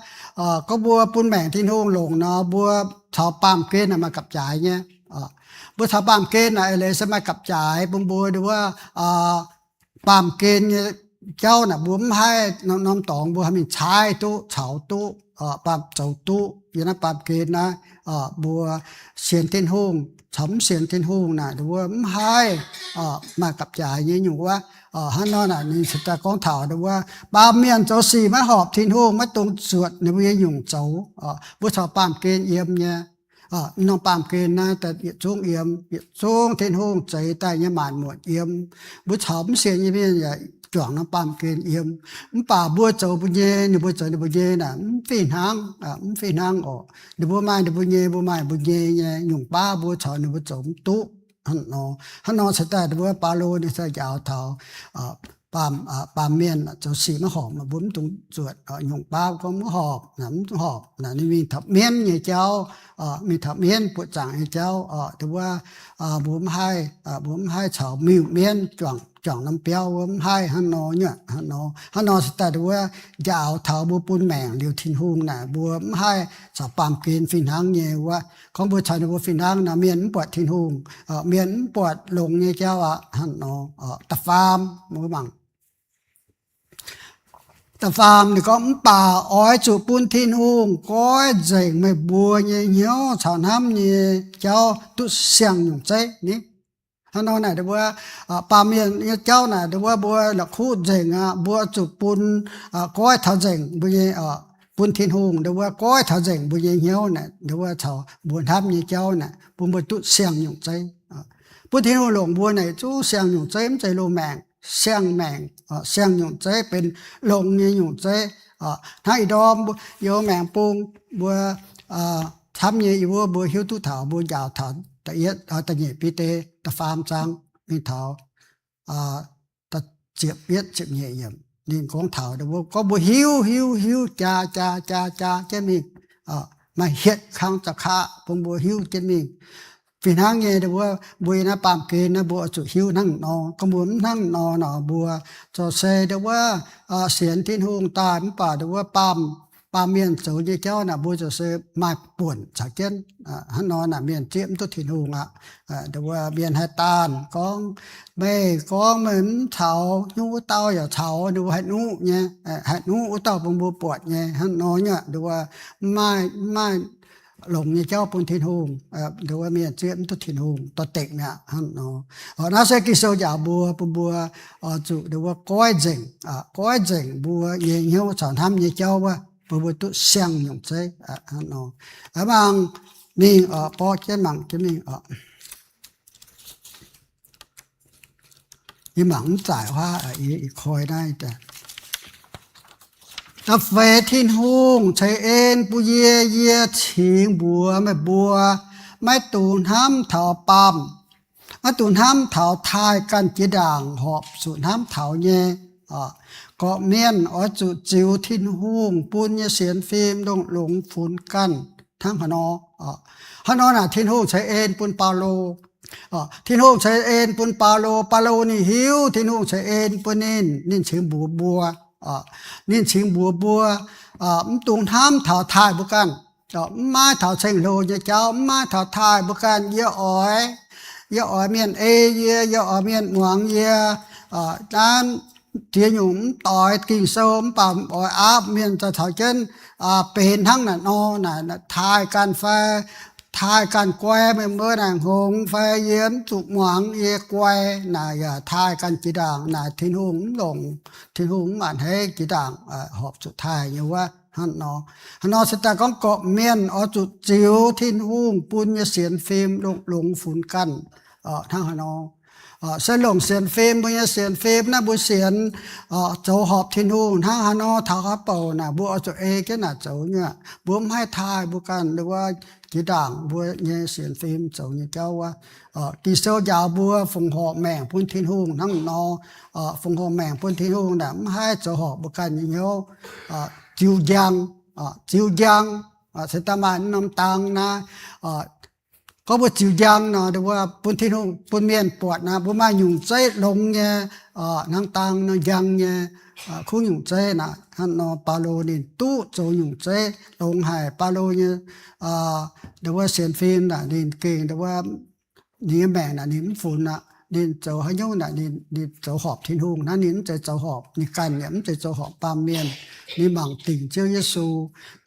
gorngv mbuo bun maengc Tin-Hungh longc nor, mbuo caux baamh gen maaih gapv-jaaix nyei. Mbuo caux baamh gen naaic eix leiz se maaih gapv-jaaix bun mbuo nduov, baamh gen nyei jauv naaic mbuo mv haih norm-norm dorngx mbuo haih mingh caaiv duqv, caux duqv. baamh zoux duqv yiem naaiv baamh gen naaiv. Mbuo sienx Tin-Hungh caux mv sienx Tin-Hungh naaic, mbuo mv haih maaih gapv-jaaix nyei nyungc wuov. Hnangv nor naaic ninh cingx daaih gorngv taux wuov, baamh mienh zoux sic maiv horpc Tin-Hungh, maiv dungx zuotc ninh mbuo nyei nyungc zoux. Mbuo caux baamh gen yiem nyei, norm baamh gen naaiv yietc zungv yiem, yietc zungv Tin-Hungh zeix daaih nyei maanc muotc yiem. Mbuo caux mv sienx nyei mienh yaac juangc norm baamh gen yiem. Mv baac mbuo zoux mbuo nyei, ninh mbuo zoux ninh mbuo nyei naaic, mv fih hnangv, mv fih hnangv oc. Ninh mbuo maaih ninh mbuo nyei, mbuo maaih mbuo nyei nyei nyungc baav, mbuo caux ninh mbuo zoux mv duqv. Hnangv nor, hnangv nor cingx daaih wuov Baulo ninh cingx njaaux taux baamh, baamh mienh zoux sic maiv horpc, mbuo mv dungx zuotc. Nyungc baav gorngv mv horpc, mv horpc naaic ninh mingh taux mienv nyei jauv, mingh taux mienv buoqc zaangc nyei jauv. Wuov, mbuo mv haih, mbuo mv haih caux miuc-mienv juangc, juangc norm biauv wuov, mv haih hnangv nor nyuoqc. Hnangv nor, hnangv nor cingx daaih wuov njaaux taux mbuo bun maengc liuz Tin-Hungh naaic, mbuo mv haih caux baamh gen fih hnangv nyei wuov. Gorngv mbuo caux ninh mbuo fih hnangv naaic, mienh mv buatc Tin-Hungh, mienh mv buatc longx nyei jauv aqv. Hnangv nor, da'faam mbuo mangc. Da'faam ninh gorngv, mv baac oix zuqc bun Tin-Hungh goiv nzengc meih mbuo nyei hnyouv caux hnamv nyei jauv duqv siang-nyungc zeiv ni. Hnangv nor naaic, wuov, baamh mienh nyei jauv naaic, wuov, mbuo la'kuqv nzengc aqv. Mbuo zuqc bun, goiv taux nzengc mbuo nyei, bun Tin-Hungh, wuov, goiv taux nzengc mbuo nyei hnyouv naaic, wuov, caux mbuo hnamv nyei jauv naaic, bun mbuo duqv siang-nyungc zeiv. Bun Tin-Hungh longc mbuo naaic zungv siang-nyungc zeiv, mv zeiz loz-maengc, siang-maengc, siang-nyungc zeiv benx longx nyei nyungc zeiv. Hnangv ih ndorm mbuo yiem maengx bung, mbuo camv nyei yie mbuo, mbuo hiuv duqv taux, mbuo njaaux taux da'yietv, da'nyeic Bide da'faam zaang mingh taux ziepc yietv, ziepc nyeic yiemc. Ninh gorngv taux mbuo, gorngv mbuo hiuv, hiuv, hiuv, jaa, jaa, jaa, jaa jienv mingh, maaih hietc kang za'qaqv bun mbuo hiuv jienv mingh. Fih hnangv nyei, wuov, mbuo yiem naaiv baamh gen naaiv mbuo oix zuqc hiuv hnangv nor. Gorngv mbuo mv hnangv nor nor, mbuo ziouc se wuov, sienx Tin-Hungh daaih mv baac wuov baamh, baamh mienh zoux nyei jauv naaic, mbuo ziouc se maaih buonc caux jienv. Hnangv nor naaic mienh zieqv mv duqv Tin-Hungh aqv. Wuov mienh haih daanh gorngv, meih gorngv meih mv caux nyungc wuov dauh yaac caux, ninh mbuo haih nuqv nyei, haih nuqv wuov dauh bun mbuo buatc nyei. Hnangv nor nyei, wuov, mv maaih, mv maaih longx nyei jauv bun Tin-Hungh. Wuov mienh zieqv mv duqv Tin-Hungh dorh dekc mi'aqv. Hnangv nor, naaiv se Ging-Sou njaaux mbuo, bun mbuo zuqc wuov goiv nzengc, goiv nzengc mbuo nyei hnyouv caux hnamv nyei jauv wuov, bun mbuo duqv siang-nyungc zeiv. Hnangv nor, mangc mingh, borqv jienv mangc jienv mingh. Yie mangc mv zaaic huaav, yie koi naaiv. Da'feix Tin-Hungh ceix en bun yie, yie cingx mbuox meih mbuo, maiv dungx hnamv taux baamh, maiv dungx hnamv taux taaih ganh jiex ndaangc horpc zuqc hnamv taux nyei. Gorqv-mienh oix zuqc ziux Tin-Hungh bun nyei sienx fim longx-longx funx ganh hnangv haaix nor. Hnangv nor naaic Tin-Hungh ceix en bun Baulo. Tin-Hungh ceix en bun Baulo. Baulo ninh hiuv Tin-Hungh ceix en bun ninh, ninh cingx mbuox mbuo, ninh cingx mbuox mbuo, mv dungx hnamv taux taaih mbuo ganh, mv maaih taux ceng-hlo nyei jauv, mv maaih taux taaih mbuo ganh. Yie oix, yie oix mienh ei yie, yie oix mienh muangx yie. Naaiv ziex nyungc mv doix Ging-Sou mv baac oix aapv mienh daaih caux jienv benx hnangv naaic nor, naaic taaih ganh fai taaih ganh guai, meih mbuo naaic hngongx fai yie mv zuqc muangx, yie guai, naaic yaac taaih ganh jiex ndaangc. Naaic Tin-Hungh mv longc, Tin-Hungh mv maanc haiv jiex ndaangc horpc zuqc taaih nyei wuov. Hnangv nor, hnangv nor se daaih gorngv gorqv-mienh oix zuqc ziux Tin-Hungh bun nyei sienx fim longx-longx funx ganh hnangv haaix nor. Se longc sienx fim, mbuo nyei sienx fim naaiv mbuo sienx zoux horpc Tin-Hungh hnangv haaix nor, taux haaix bouc naaic mbuo oix zuqc ei jienv naaic zoux nyei. Mbuo mv haih taaih mbuo ganh wuov jiex ndaangc mbuo nyei sienx fim zoux nyei jauv wuov. Ging-Sou njaaux mbuo fongc horc maengc bun Tin-Hungh hnangv nor. Fongc horc maengc bun Tin-Hungh naaic mv haih zoux horpc mbuo ganh nyei hnyouv. Ziux njang, ziux njang, se daaih maaih norm dang naaiv. Gorngv mbuo ziux njang nor, bun Tin-Hungh, bun mienh buatc naaiv mbuo maaih nyungc zeiv longx nyei, hnangv dang nor njang nyei, kuv nyungc zeiv naaiv. Hnangv nor Baulo ninh duqv zoux nyungc zeiv longx haic. Baulo nyei wuov sienx fim naaic ninh gengh wuov, ninh nyei maengc naaic ninh mv funx aqv. ninh zoux haaix nyungc naaic ninh, ninh zoux horpc Tin-Hungh hnangv. Ninh mv zeiz zoux horpc ninh ganh, yaac mv zeiz zoux horpc baamh mienh. Ninh mangc dingc Ziouv Yesu,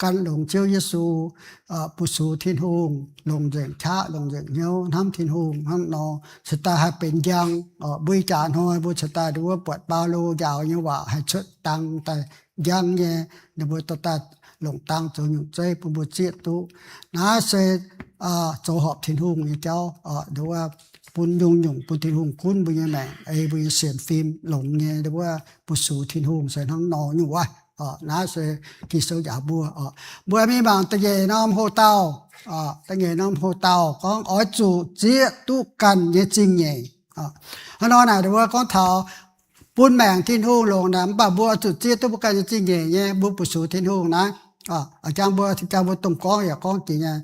gan longx Ziouv Yesu, bu sux Tin-Hungh, longc nzengc qaqv, longc nzengc hnyouv hnamv Tin-Hungh hnangv nor, cingx daaih haih benx njang. Mbuo ih jaax hnoi mbuo cingx daaih nduov buatc Baulo njaaux nyei waac haih cuotv dang daaih njang nyei. Ninh mbuo dorh daaih longc dang zoux nyungc zeiv bun mbuo zieqv duqv. Naaiv se zoux horpc Tin-Hungh nyei jauv, nduov bun nyungc-nyungc bun Tin-Hungh gunv mbuo nyei maengc, ei mbuo nyei sienx fim longx nyei, nduov bu sux Tin-Hungh se hnangv nor nyungc wuov. Naaiv se Ging-Sou njaaux mbuo. Mbuo mingh mangc da'nyeic norm hoc dauh. Da'nyeic norm hoc dauh gorngv oix zuqc zieqv duqv ganh nyei zingh nyeic. Hnangv nor naaic nduov gorngv taux bun maengc Tin-Hungh longc naaic, mv baac mbuo oix zuqc zieqv duqv mbuo ganh nyei zingh nyeic nyei, mbuo bu sux Tin-Hungh naaiv. Jang mbuo, jang mbuo dongh gorngv yaac gorngv jiex nyei.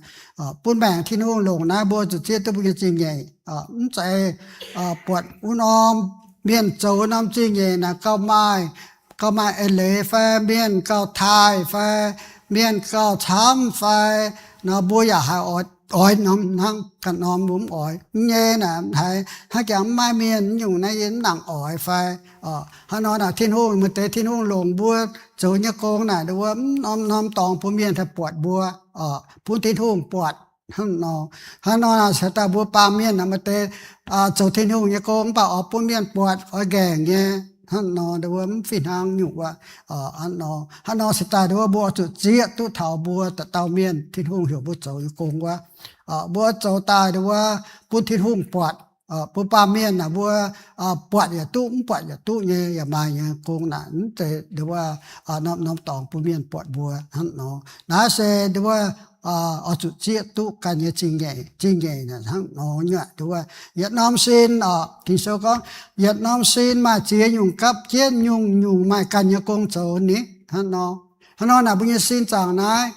Bun maengc Tin-Hungh longc naaiv, mbuo zuqc zieqv duqv mbuo nyei zingh nyeic. Mv zeiz buatc wuov norm mienh zoux wuov norm zingh nyeic naaic gauh maaih, gauh maaih eix leiz fai mienh gauh taaih fai mienh gauh camv fai nor, mbuo yaac haiz oix, oix norm hnangv. Ganh norm mbuo mv oix nyei naaic, haiz hnangv jangx mv maaih mienh nyungc naaiv yie mv nangc oix fai hnangv nor naaic, Tin-Hungh maaih deix Tin-Hungh longc mbuo zoux nyei gong naaic, nduov mv norm norm dorngx bun mienh haih buatc mbuo, bun Tin-Hungh buatc. Hnangv nor, hnangv nor naaic, cingx daaih mbuo baamh mienh naaic maaih deix zoux Tin-Hungh nyei gong mv baac oix bun mienh buatc oix nqaengc nyei. Hnangv nor nduov mv fih hnangv nyungc wuov. Hnangv nor, hnangv nor cingx daaih nduov mbuo oix zuqc zieqv duqv taux mbuo dauh dauh mienh Tin-Hungh heuc mbuo zoux nyei gong wuov. Mbuo zoux daaih nduov bun Tin-Hungh buatc. Mbuo baamh mienh naaic mbuo buatc yaac duqv, mv buatc yaac duqv nyei, yaac maaih nyei gong naaic, mv zeiz nduov norm norm dorngx bun mienh buatc mbuo hnangv nor. Naaiv se nduov oix zuqc zieqv duqv ganh nyei zingh nyeic. Zingh nyeic naaic hnangv nor nyuoqc nduov yietc norm sin oc. Ging-Sou gorngv yietc norm sin maaih ziex nyungc gapv jienv, nyungc-nyungc maaih ganh nyei gong zoux ni. Hnangv nor, hnangv nor naaic mbuo nyei sin zaangc naaiv,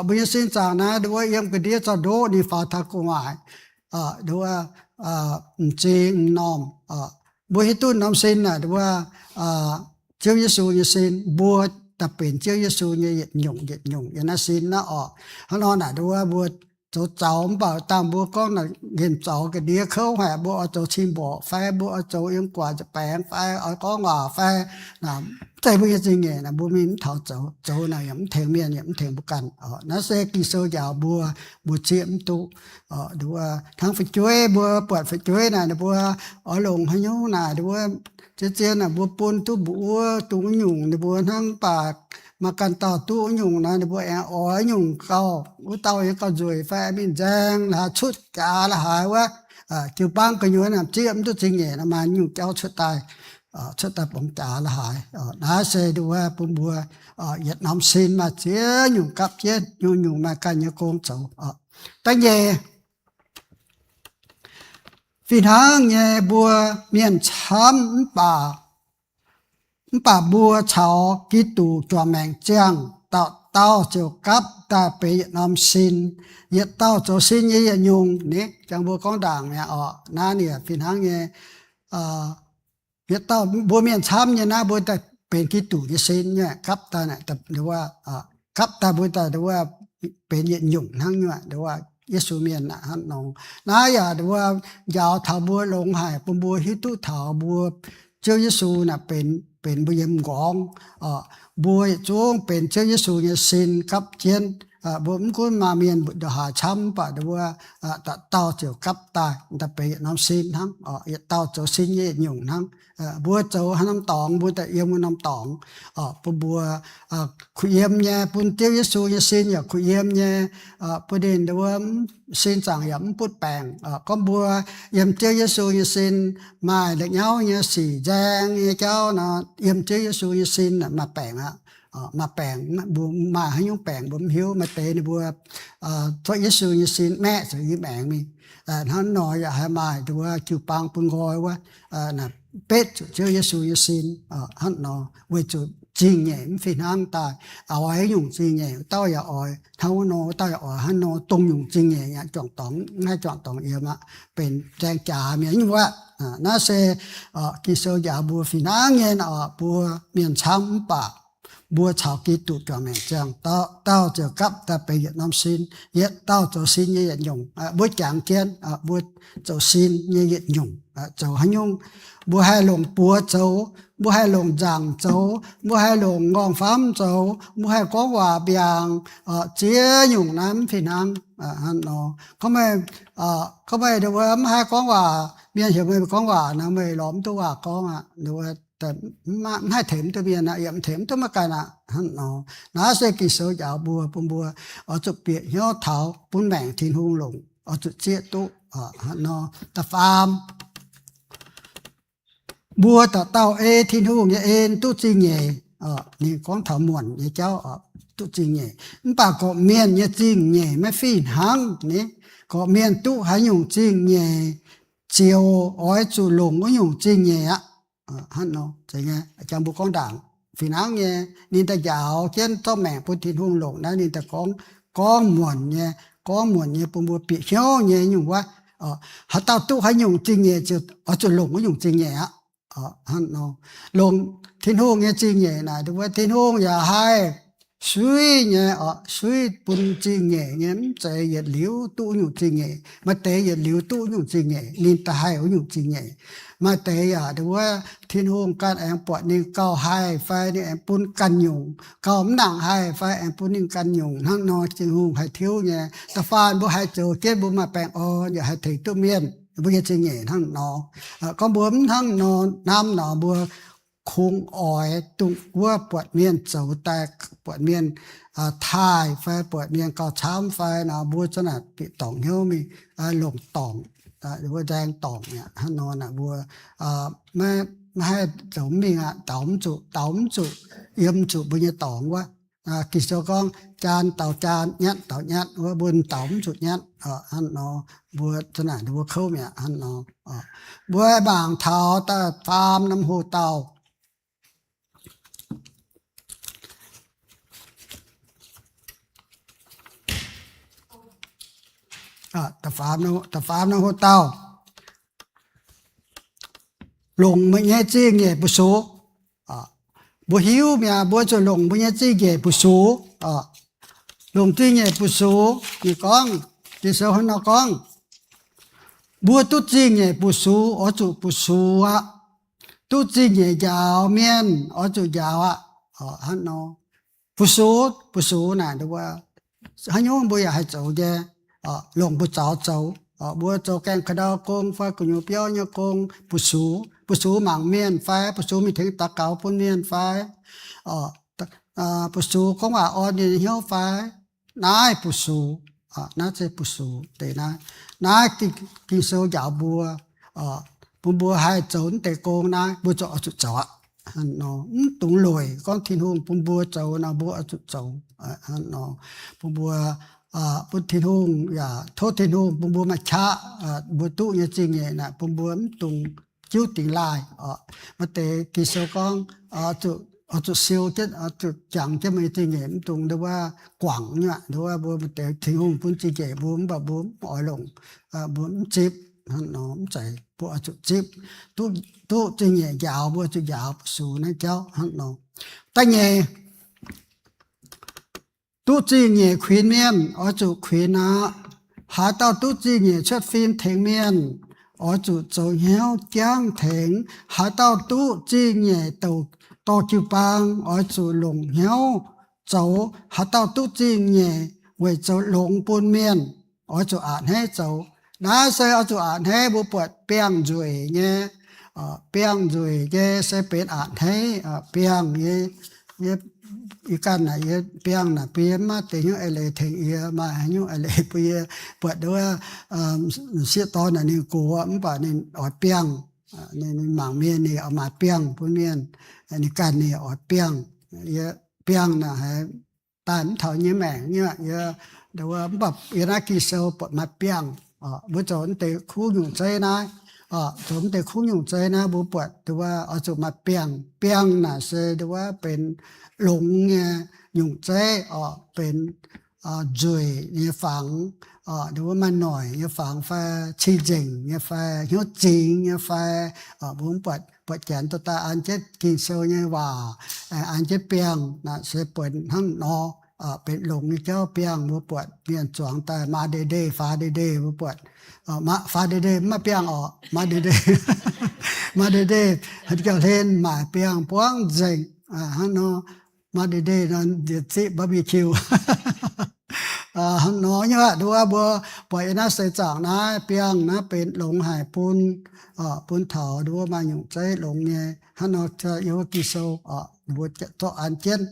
mbuo nyei sin zaangc naaiv nduov yiem ga'ndiev zorqv ndoqv ninh faaux taux gu'nguaaic, nduov m'zing m'normh. Mbuo hiuv duqv norm sin naaic nduov Ziouv Yesu nyei sin, mbuo daaih benx Ziouv Yesu nyei yietc nyungc yietc nyungc yiem naaiv sin naaiv oc. Hnangv nor naaic nduov mbuo zoux zaux mv baac dangh mbuo gorngv naaic nqemh zaux ga'ndiev kouv haic, mbuo oix zoux cing mborqc fai mbuo oix zoux yiem guaax nza'baengx fai oix gorngv waac fai, mv zeiz mbuo nyei zingh nyeic naaic, mbuo mingh mv taux zoux. Zoux naaic yaac mv tengx mienh, yaac mv tengx mbuo ganh. Naaiv se Ging-Sou njaaux mbuo, mbuo zieqv mv duqv. Nduov hnangv fu'jueiv, mbuo buatc fu'jueiv naaic ninh mbuo oix longc haaix nyungc naaic nduov zien-zien naaic mbuo bun duqv mbuox wuov dongh wuov nyungc, ninh mbuo hnangv mv baac maaih ganh dauh duqv wuov nyungc naaic ninh mbuo aengx oix nyungc gauh, wuov dauh yaac gauh nzueic fai mingh nzaeng la'haaix, cutv jaax la'haaix wuov. Jiu-baang gu'nyuoz naaic zieqv mv duqv zingh nyeic naaic, maaih nyungc jauv cuotv daaih, cuotv daaih bungx jaax la'haaix. Naaiv se nduov bun mbuo yietc norm sin maaih ziex nyungc gapv jienv, nyungc-nyungc maaih ganh nyei gong zoux. Da'nyeic, fih hnangv nyei mbuo mienh camv mv baac, mv baac mbuo caux Giduc juangc maengc ziangh, dauh dauh ziouc gapv daaih benx yietc norm sin, yietc dauh zoux sin nyei yietc nyungc. Ni, jangx mbuo gorngv ndaangc mi'aqv oc. Naaiv ninh fih hnangv nyei, yietc dauh mbuo mienh camv nyei naaiv, mbuo daaih benx Giduc nyei sin nyei, gapv daaih, gapv daaih mbuo daaih nduov benx yietc nyungc hnangv nyuoqc nduov Yesu mienh aqv hnangv nor. Naaiv yaac nduov njaaux taux mbuo longx haic, bun mbuo hiuv duqv taux mbuo Ziouv Yesu naaic benx, benx mbuo yiem m'nqorngv. Mbuo yietc zungv benx Ziouv Yesu nyei sin gapv jienv. Mbuo mv gunv maaih mienh mbu'ndongx haaix camv mv baac nduov dauh dauh ziouc gapv daaih, daaih benx yietc norm sin hnangv. Yietc dauh zoux sin nyei yietc nyungc hnangv. Mbuo zoux haaix norm dorngx, mbuo daaih yiem wuov norm dorngx. Bun mbuo kuh yiem nyei, bun Ziouv Yesu nyei sin yaac kuh yiem nyei. Bun ninh nduov sin zaangc yaac mv butv baengc. Gorngv mbuo yiem Ziouv Yesu nyei sin maaih la'nyauv nyei sic, nzaeng nyei jauv nor, yiem Ziouv Yesu nyei sin maaih baengc aqv. Maaih baengc, mbuo maaih haaix nyungc baengc mbuo mv hiuv. Maaih deix ninh mbuo cuotv Yesu nyei sin maeqv ziouc i maengx mingh. Hnangv nor yaac haih maaih nduov jiu-baang bun nqoi wuov, betv zuqc Ziouv Yesu nyei sin. Hnangv nor weic zuqc zingh nyeic mv fih hnangv daaih, oix nyungc zingh nyeic, wuov dauh yaac oix hnangv wuov nor, wuov dauh yaac oix hnangv nor, dongh nyungc zingh nyeic yaac juangc dorngx, mv haih juangc dorngx yiem aqv, benx nzaeng jaax mienh nyungc wuov. Naaiv se Ging-Sou njaaux mbuo fih hnangv nyei oc, mbuo mienh camv mv baac mbuo caux Giduc juangc maengc ziangh dauh, dauh ziouc gapv daaih benx yietc norm sin, yietc dauh zoux sin nyei yietc nyungc. Mbuo jangx jienv, mbuo zoux sin nyei yietc nyungc, zoux haaix nyungc, mbuo haih longc buoz zoux, mbuo haih longc nzaangc zoux, mbuo haih longc nqorngv-famv zoux, mbuo haih gorngv waac mbiaangc, ziex nyungc naaiv mv fih hnangv. Hnangv nor, gorngv meih, gorngv meih nduov mv haih gorngv waac, mienh heuc meih gorngv waac nor, meih lorz mv duqv waac gorngv aqv. Mv haih tengx mv duqv mienh aqv, yaac mv tengx mv duqv maiv ganh aqv. Hnangv nor, naaiv se Ging-Sou njaaux mbuo, bun mbuo oix zuqc bieqc hnyouv taux bun maengc Tin-Hungh longc, oix zuqc zieqv duqv. Hnangv nor, da'faam, mbuo dauh dauh ei Tin-Hungh nyei en duqv zingh nyeic. Ninh gorngv taux muonc nyei jauv, duqv zingh nyeic. Mv baac gorqv-mienh nyei zingh nyeic maiv fih hnangv ni. Gorqv-mienh duqv haaix nyungc zingh nyeic ziouc oix zuqc longc wuov nyungc zingh nyeic aqv. Hnangv nor, jangx mbuo gorngv ndaangc fih hnangv nyei, ninh daaih njaaux jienv zorqv maengc bun Tin-Hungh longc naaiv, ninh daaih gorngv, gorngv muonc nyei, gorngv muonc nyei bun mbuo bieqc hnyouv nyei nyungc wuov. Haaix dauh duqv haaix nyungc zingh nyeic ziouc oix zuqc longc wuov nyungc zingh nyeic aqv. Hnangv nor, longc Tin-Hungh nyei zingh nyeic naaic, Tin-Hungh yaac haih suiv nyei, suiv bun zingh nyeic nyei, mv zeiz yietc liuz duqv wuov nyungc zingh nyeic. Maaih deix yietc liuz duqv wuov nyungc zingh nyeic, ninh daaih haih wuov nyungc zingh nyeic. Maaih deix yaac wuov, Tin-Hungh ganh aengx buatc ninh gauh haih fai ninh aengx bun ganh nyungc, gauh mv nangc haih fai aengx bun ninh ganh nyungc. Hnangv nor Tin-Hungh haih tiuv nyei. Da'faanh mbuo haih zoux jienv mbuo maaih baengh orn yaac haih tengx duqv mienh, mbuo nyei zingh nyeic hnangv nor. Gorngv mbuo mv hnangv nor, hnamv nor mbuo kungx oix dongh wuov buatc mienh zoux daaih, buatc mienh taaih fai buatc mienh gauh camv fai nor, mbuo za'naaic bieqc dorngc hnyouv mingh, longc dorngc, mbuo nzaeng dorngc mi'aqv. Hnangv nor naaic mbuo maiv haih zoux mingh aqv, daaux mv zuqc, daaux mv zuqc, yiem zuqc mbuo nyei dorngc wuov. Ging-Sou gorngv, jaan daaux jaan, nyatv daaux nyatv, wuov mbuo daaux mv zuqc nyatv. Hnangv nor, mbuo za'naaic mbuo kouv mi'aqv. Hnangv nor, mbuo mangc taux da'faam norm hoc-dauh. Da'faam norm hoc-dauh, longc meih nyei zingh nyeic mbu'zux. Mbuo hiuv mi'aqv, mbuo zuqc longc mbuo nyei zingh nyeic mbu'zux. Longc zingh nyeic mbu'zux, ninh gorngv, Ging-Sou hnangv nor gorngv, mbuo duqv zingh nyeic mbu'zux oix zuqc mbu'zux aqv. Duqv zingh nyeic njaaux mienh oix zuqc njaaux aqv. Hnangv nor, mbu'zux, mbu'zux naaic, haaix nyungc mbuo yaac haih zoux nyei. Longc mbu'zaux zoux, mbuo zoux gaengh ka'ndau gong fai gu'nyuoz biauv nyei gong, mbu'zux, mbu'zux mangc mienh fai mbu'zux mingh tengx daux gaux bun mienh fai, mbu'zux gorngv waac orn mienh nyei hnyouv fai, naaiv mbu'zux. Naaiv se mbu'zux deix naaiv. Naaiv Ging-Sou njaaux mbuo, bun mbuo haih zoux naaiv deix gong naaiv, mbuo zoux oix zuqc zoux aqv. Mv dungx lueic gorngv Tin-Hungh bun mbuo zoux nor, mbuo oix zuqc zoux. Bun mbuo, bun Tin-Hungh yaac tov Tin-Hungh bun mbuo maaih qaqv, mbuo duqv nyei zingh nyeic naaic bun mbuo mv dungx jiuv dingx laaih. Maaih deix Ging-Sou gorngv, oix zuqc siou jienv, oix zuqc jangx jienv meih nyei zingh nyeic, mv dungx nduov wuov guangc nyei aqv. Nduov wuov mbuo maaih deix Tin-Hungh bun zingh nyeic mbuo mv baac mbuo mv oix longc, mbuo mv zipv. Hnangv nor mv zeiz, mbuo oix zuqc zipv. Duqv, duqv zingh nyeic njaaux, mbuo zuqc njaaux mbu'zux naaiv jauv. Hnangv nor, da'nyeic, duqv zingh nyeic kuinx mienh oix zuqc kuinx aqv. Haaix dauh duqv zingh nyeic cuotv fim tengx mienh, oix zuqc zoux hnyouv jangv tengx. Haaix dauh duqv zingh nyeic douc dorh jiu-baang, oix zuqc longc hnyouv zoux. Haaix dauh duqv zingh nyeic weic zoux longx bun mienh, oix zuqc a'hneiv zoux. Naaiv se oix zuqc a'hneiv. Mbuo buatc biangh nzueic nyei, biangh nzueic nyei se benx a'hneiv. Biangh nyei, yie ganh naaic, yie biangh naaic bun yie maiv deix hnyouv eix leiz tengx yie, maaih haaix nyungc eix leiz bun yie buatc nduov, sieqv dorn naaic ninh gox mv baac ninh oix biangh. Ninh mangc mienh ninh oix maaih biangh bun mienh, ninh ganh ninh oix biangh. Yie biangh naaic haiz daaih mv taux nyei maengc nyei. Yie, mv baac yie naaiv Ging-Sou buatc maaih biangh. Mbuo zoux mv deix kuv nyungc zeiv naaiv, zoux mv deix kuv nyungc zeiv naaiv mbuo buatc nduov oix zuqc maaih biangh. Biangh naaic se nduov benx longx nyei nyungc zeiv, benx nzueic nyei fangx, nduov maaih noic nyei fangx fai cing-nzengc nyei fai hnyouv zingx nyei fai, mbuo mv buatc buatc janx dorh daaih an jienv Ging-Sou nyei waac, an jienv biangh naaic se buatc hnangv nor, benx longx nyei jauv biangh. Mbuo buatc mienh zuangx daaih maa ndeic-ndeic, faaux ndeic-ndeic, mbuo buatc faaux ndeic-ndeic mv maaih biangh orqc, maa ndeic-ndeic, maa ndeic-ndeic, jauv-hlen maaic biangh buangv nzengc hnangv nor. Maa ndeic-ndeic nor nziex ziqv barbecue hnangv nor nyei aqv. Nduov mbuo buatc yiem naaiv seix zaangc naaiv biangh naaiv benx longx haic bun, bun taux nduov maaih nyungc zeiv longx nyei hnangv nor. Yiem wuov Ging-Sou mbuo zorqv an jienv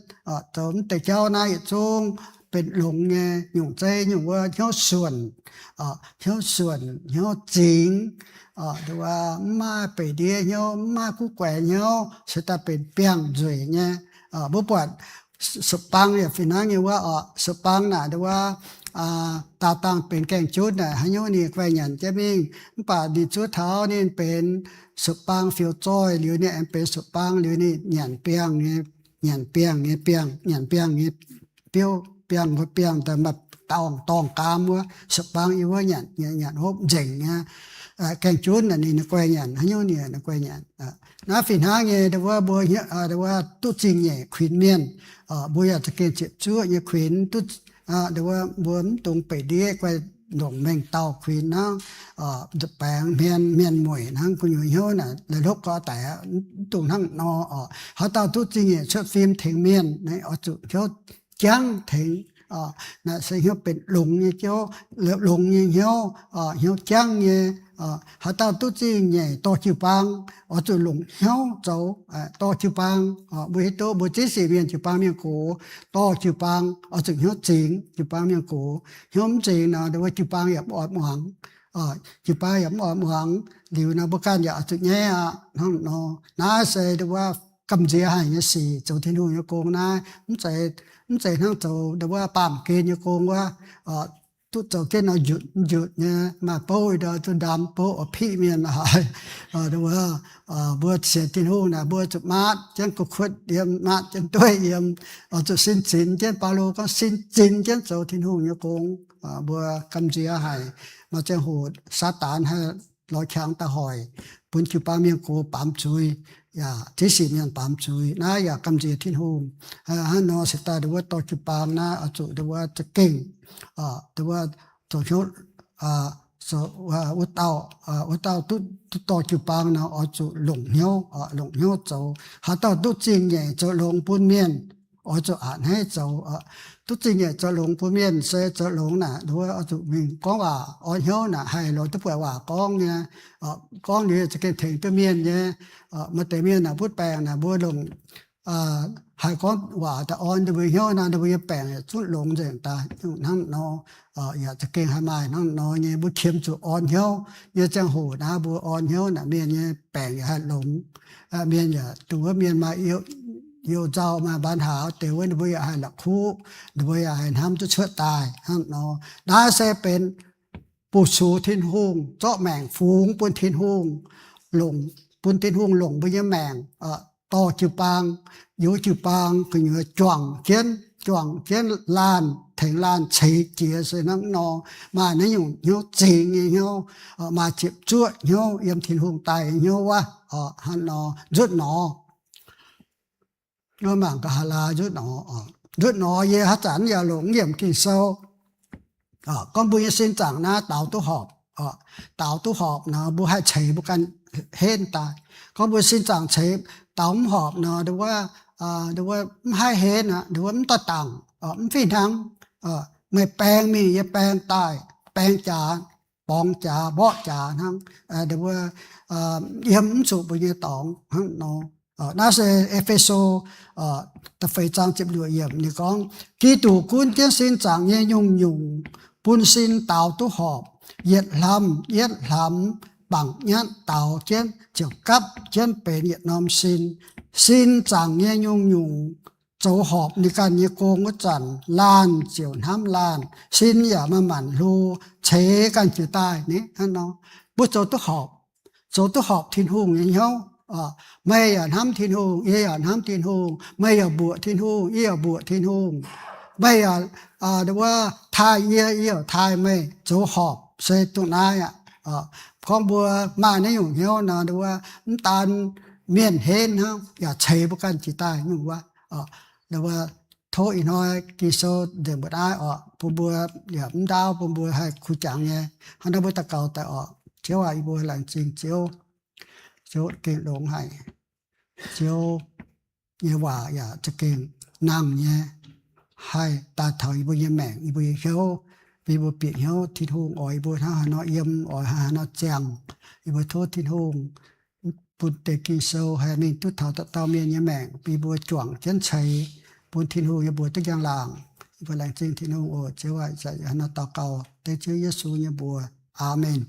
zoux mv deix jauv naaiv yietc zungv benx longx nyei nyungc zeiv, nyungc wuov hnyouv suonc, hnyouv suonc, hnyouv zingx, nduov mv maaih beic ndiev hnyouv, mv maaih guv guaix hnyouv, se daaih benx biangh nzueic nyei. Mbuo buatc sou-baang yaac fih hnangv nyei wuov oc. Sou-baang naaic nduov daauh dangh benx gaengh junv naaic haaix nyungc ninh guaih nyanc jienv mingh, mv baac ninh zuov taux ninh benx sou-baang fiou zoih liuz, ninh aengx benx sou-baang liuz ninh nyanc biangh nyei, nyanc biangh nyei biangh, nyanc biangh nyei biouv, biangh wuov biangh daaih maaih dorngh, dorngh gaam wuov, sou-baang yiem wuov nyanc, nyanc hopv nzengc nyei. Gaengh junv naaic ninh guaih nyanc, haaix nyungc ninh guaih nyanc. Naaiv fih hnangv nyei, nduov mbuo, nduov duqv zingh nyeic kuinx mienh, mbuo yaac za'gengh ziepc zuoqv nyei kuinx, nduov mbuo mv dungx beic ndiev guaih ndongc mengh dauh kuinx hnangv, baengx hmien, mienh mueic hnangv gu'nyuoz hnyouv naaic, la'hlopv gorqv-daic aqv. Mv dungx hnangv nor oc. Haaix dauh duqv zingh nyeic cuotv fim tengx mienh, oix zuqc hnyouv jangv tengx. Naaiv se hnyouv benx longx nyei jauv, longx nyei hnyouv, hnyouv jangv nyei. Haaix dauh duqv zingh nyeic dorh jiu-baang, oix zuqc longc hnyouv zoux dorh jiu-baang. Mbuo hiuv duqv mbuo ziex sic mienh jiu-baang mienh gox, dorh jiu-baang oix zuqc hnyouv zingx jiu-baang mienh gox. Hnyouv mv zingx nor, nduov jiu-baang yaac mv oix muangx. Jiu-baang yaac mv oix muangx liuz nor, mbuo ganh yaac oix zuqc nyaiv aqv hnangv nor. Naaiv se nduov gamh nziex haic nyei sic, zoux Tin-Hungh nyei gong naaiv, mv zeiz, mv zeiz hnangv zoux nduov baamh gen nyei gong wuov, duqv zoux jienv nor njutc njutc nyei, maaih bouv ndau zuqc ndaam bouv oix piqv mienh haic. Nduov mbuo sienx Tin-Hungh naaic, mbuo zuqc maatv jienv gu'kuotv yiem, maatv jienv dueiv yiem, zuqc sin zinx jienv. Baulo gorngv sin zinx jienv zoux Tin-Hungh nyei gong. Mbuo gamh nziex haic, maaih ziangh hoc Saadaan haih lorz qangx daaih hoic, bun jiu-baang mienh gox baamz zuiz, yaac ziex sic mienh baamz zuiz. Naaiv yaac gamh nziex Tin-Hungh. Hnangv nor se daaih nduov dorh jiu-baang naaiv oix zuqc nduov za'gengh, nduov zoux hnyouv, wuov dauh, wuov dauh duqv, duqv dorh jiu-baang nor, oix zuqc longc hnyouv, longc hnyouv zoux. Haaix dauh duqv zingh nyeic zoux longx bun mienh, oix zuqc a'hneiv haiv zoux. Duqv zingh nyeic zoux longx bun mienh se zoux longx naaic, nduov oix zuqc mingh gorngv waac, orn hnyouv naaic haih lorz duqv buatc waac gorngv nyei. Gorngv liuz za'gengh tengx duqv mienh nyei. Maaih deix mienh naaic butv baengc naaic mbuo longc, haih gorngv waac daaih orn ninh mbuo hnyouv naaic, ninh mbuo nyei baengc yaac zungv longx nzengc daaih. Hnangv nor, yaac za'gengh haih maaih hnangv nor nyei. Mbuo qiemx zuqc orn hnyouv nyei ziangh hoc naaic, mbuo orn hnyouv naaic, mienh nyei baengc yaac haih longx. Mienh yaac, dongh wuov mienh maaih you nzauh, maaih mbaanx haaux deix wuov, ninh mbuo yaac haih la'kuqv, ninh mbuo yaac haih hnamv duqv cuotv daaih hnangv nor. Naaiv se benx bu sux Tin-Hungh, zorqv maengc fungx bun Tin-Hungh, longc, bun Tin-Hungh longc mbuo nyei maengc dorh jiu-baang, yiem jiu-baang gu'nyuoz juangc jienv, juangc jienv laanh tengx laanh ceix jiez se hnangv nor. Maaih naaiv nyungc hnyouv zingx nyei hnyouv, maaih ziepc zuoqv hnyouv yiem Tin-Hungh daaih nyei hnyouv wuov, hnangv nor nzutv nor. Mangc gaax, hlaax nzutv nor, nzutv nor yie haaix zanc yaac longc yiemc Ging-Sou gorngv mbuo nyei sin zaangc naaiv daaux duqv horpc. Daaux duqv horpc nor, mbuo haih ceix mbuo ganh henv daaih. Gorngv mbuo sin zaangc ceix daaux mv horpc nor, nduov, nduov mv haih henv aqv, nduov mv daaih dangc, mv fih hnangv. Meih baeng mingh, yie baeng daaih, baeng jaax, borngz jaax, mborqv jaax hnangv, nduov, yiem mv zuqc mbuo nyei dorngx hnangv nor. Naaiv se E^fe^so da'feix zaang ziepc luoqc yiemc, ninh gorngv, Giduc gunv jienv sin zaangc nyei nyungc-nyungc bun sin daaux duqv horpc, yietc hlamv yietc hlamv bangc nyatv daaux jienv ziouc gapv jienv benx yietc norm sin. Sin zaangc nyei nyungc-nyungc zoux horpc ninh ganh nyei gong wuov zanc, laanh ziouc hnamv laanh, sin yaac maaih maanc hlo, ceix ganh jiex daaih. Hnangv nor, mbuo zoux duqv horpc, zoux duqv horpc Tin-Hungh nyei hnyouv. Meih yaac hnamv Tin-Hungh, yie yaac hnamv Tin-Hungh. Meih yaac mbuoqc Tin-Hungh, yie yaac mbuoqc Tin-Hungh. Meih yaac wuov taaih yie, yie yaac taaih meih. Zoux horpc se dongh naaiv aqv. Gorngv mbuo maaih naaiv nyungc hnyouv nor, wuov mv daan mienh henv hnangv, yaac ceix mbuo ganh jiex daaih nyungc wuov oc. Laaix mbuo tov ih hnoi Ging-Sou nzengc mbuo naaiv oc, bun mbuo yaac mv ndaauv, bun mbuo haih kuh jangx nyei. Hnangv naaiv mbuo daux gaux daaih oc. Ziouv aac, yie mbuo laengz zingh Ziouv. Ziouv gengh longx haic. Ziouv nyei waac yaac za'gengh nangh nyei, haih daaih taux yie mbuo nyei maengc, yie mbuo nyei hnyouv, bun yie mbuo bieqc hnyouv Tin-Hungh oix yie mbuo hnangv haaix nor yiem, oix hnangv haaix nor ziangh. Yie mbuo tov Tin-Hungh bun deix Ging-Sou haih mingh duqv taux dauh dauh mienh nyei maengc, bun yie mbuo juangc jienv ceix, bun Tin-Hungh yie mbuo duqv njang-laangc. Yie mbuo laengz zingh Tin-Hungh oc. Ziouv aac, ih zanc yie hnangv naaiv daux gaux dengv Ziouv Yesu nyei mbuox. Aamen.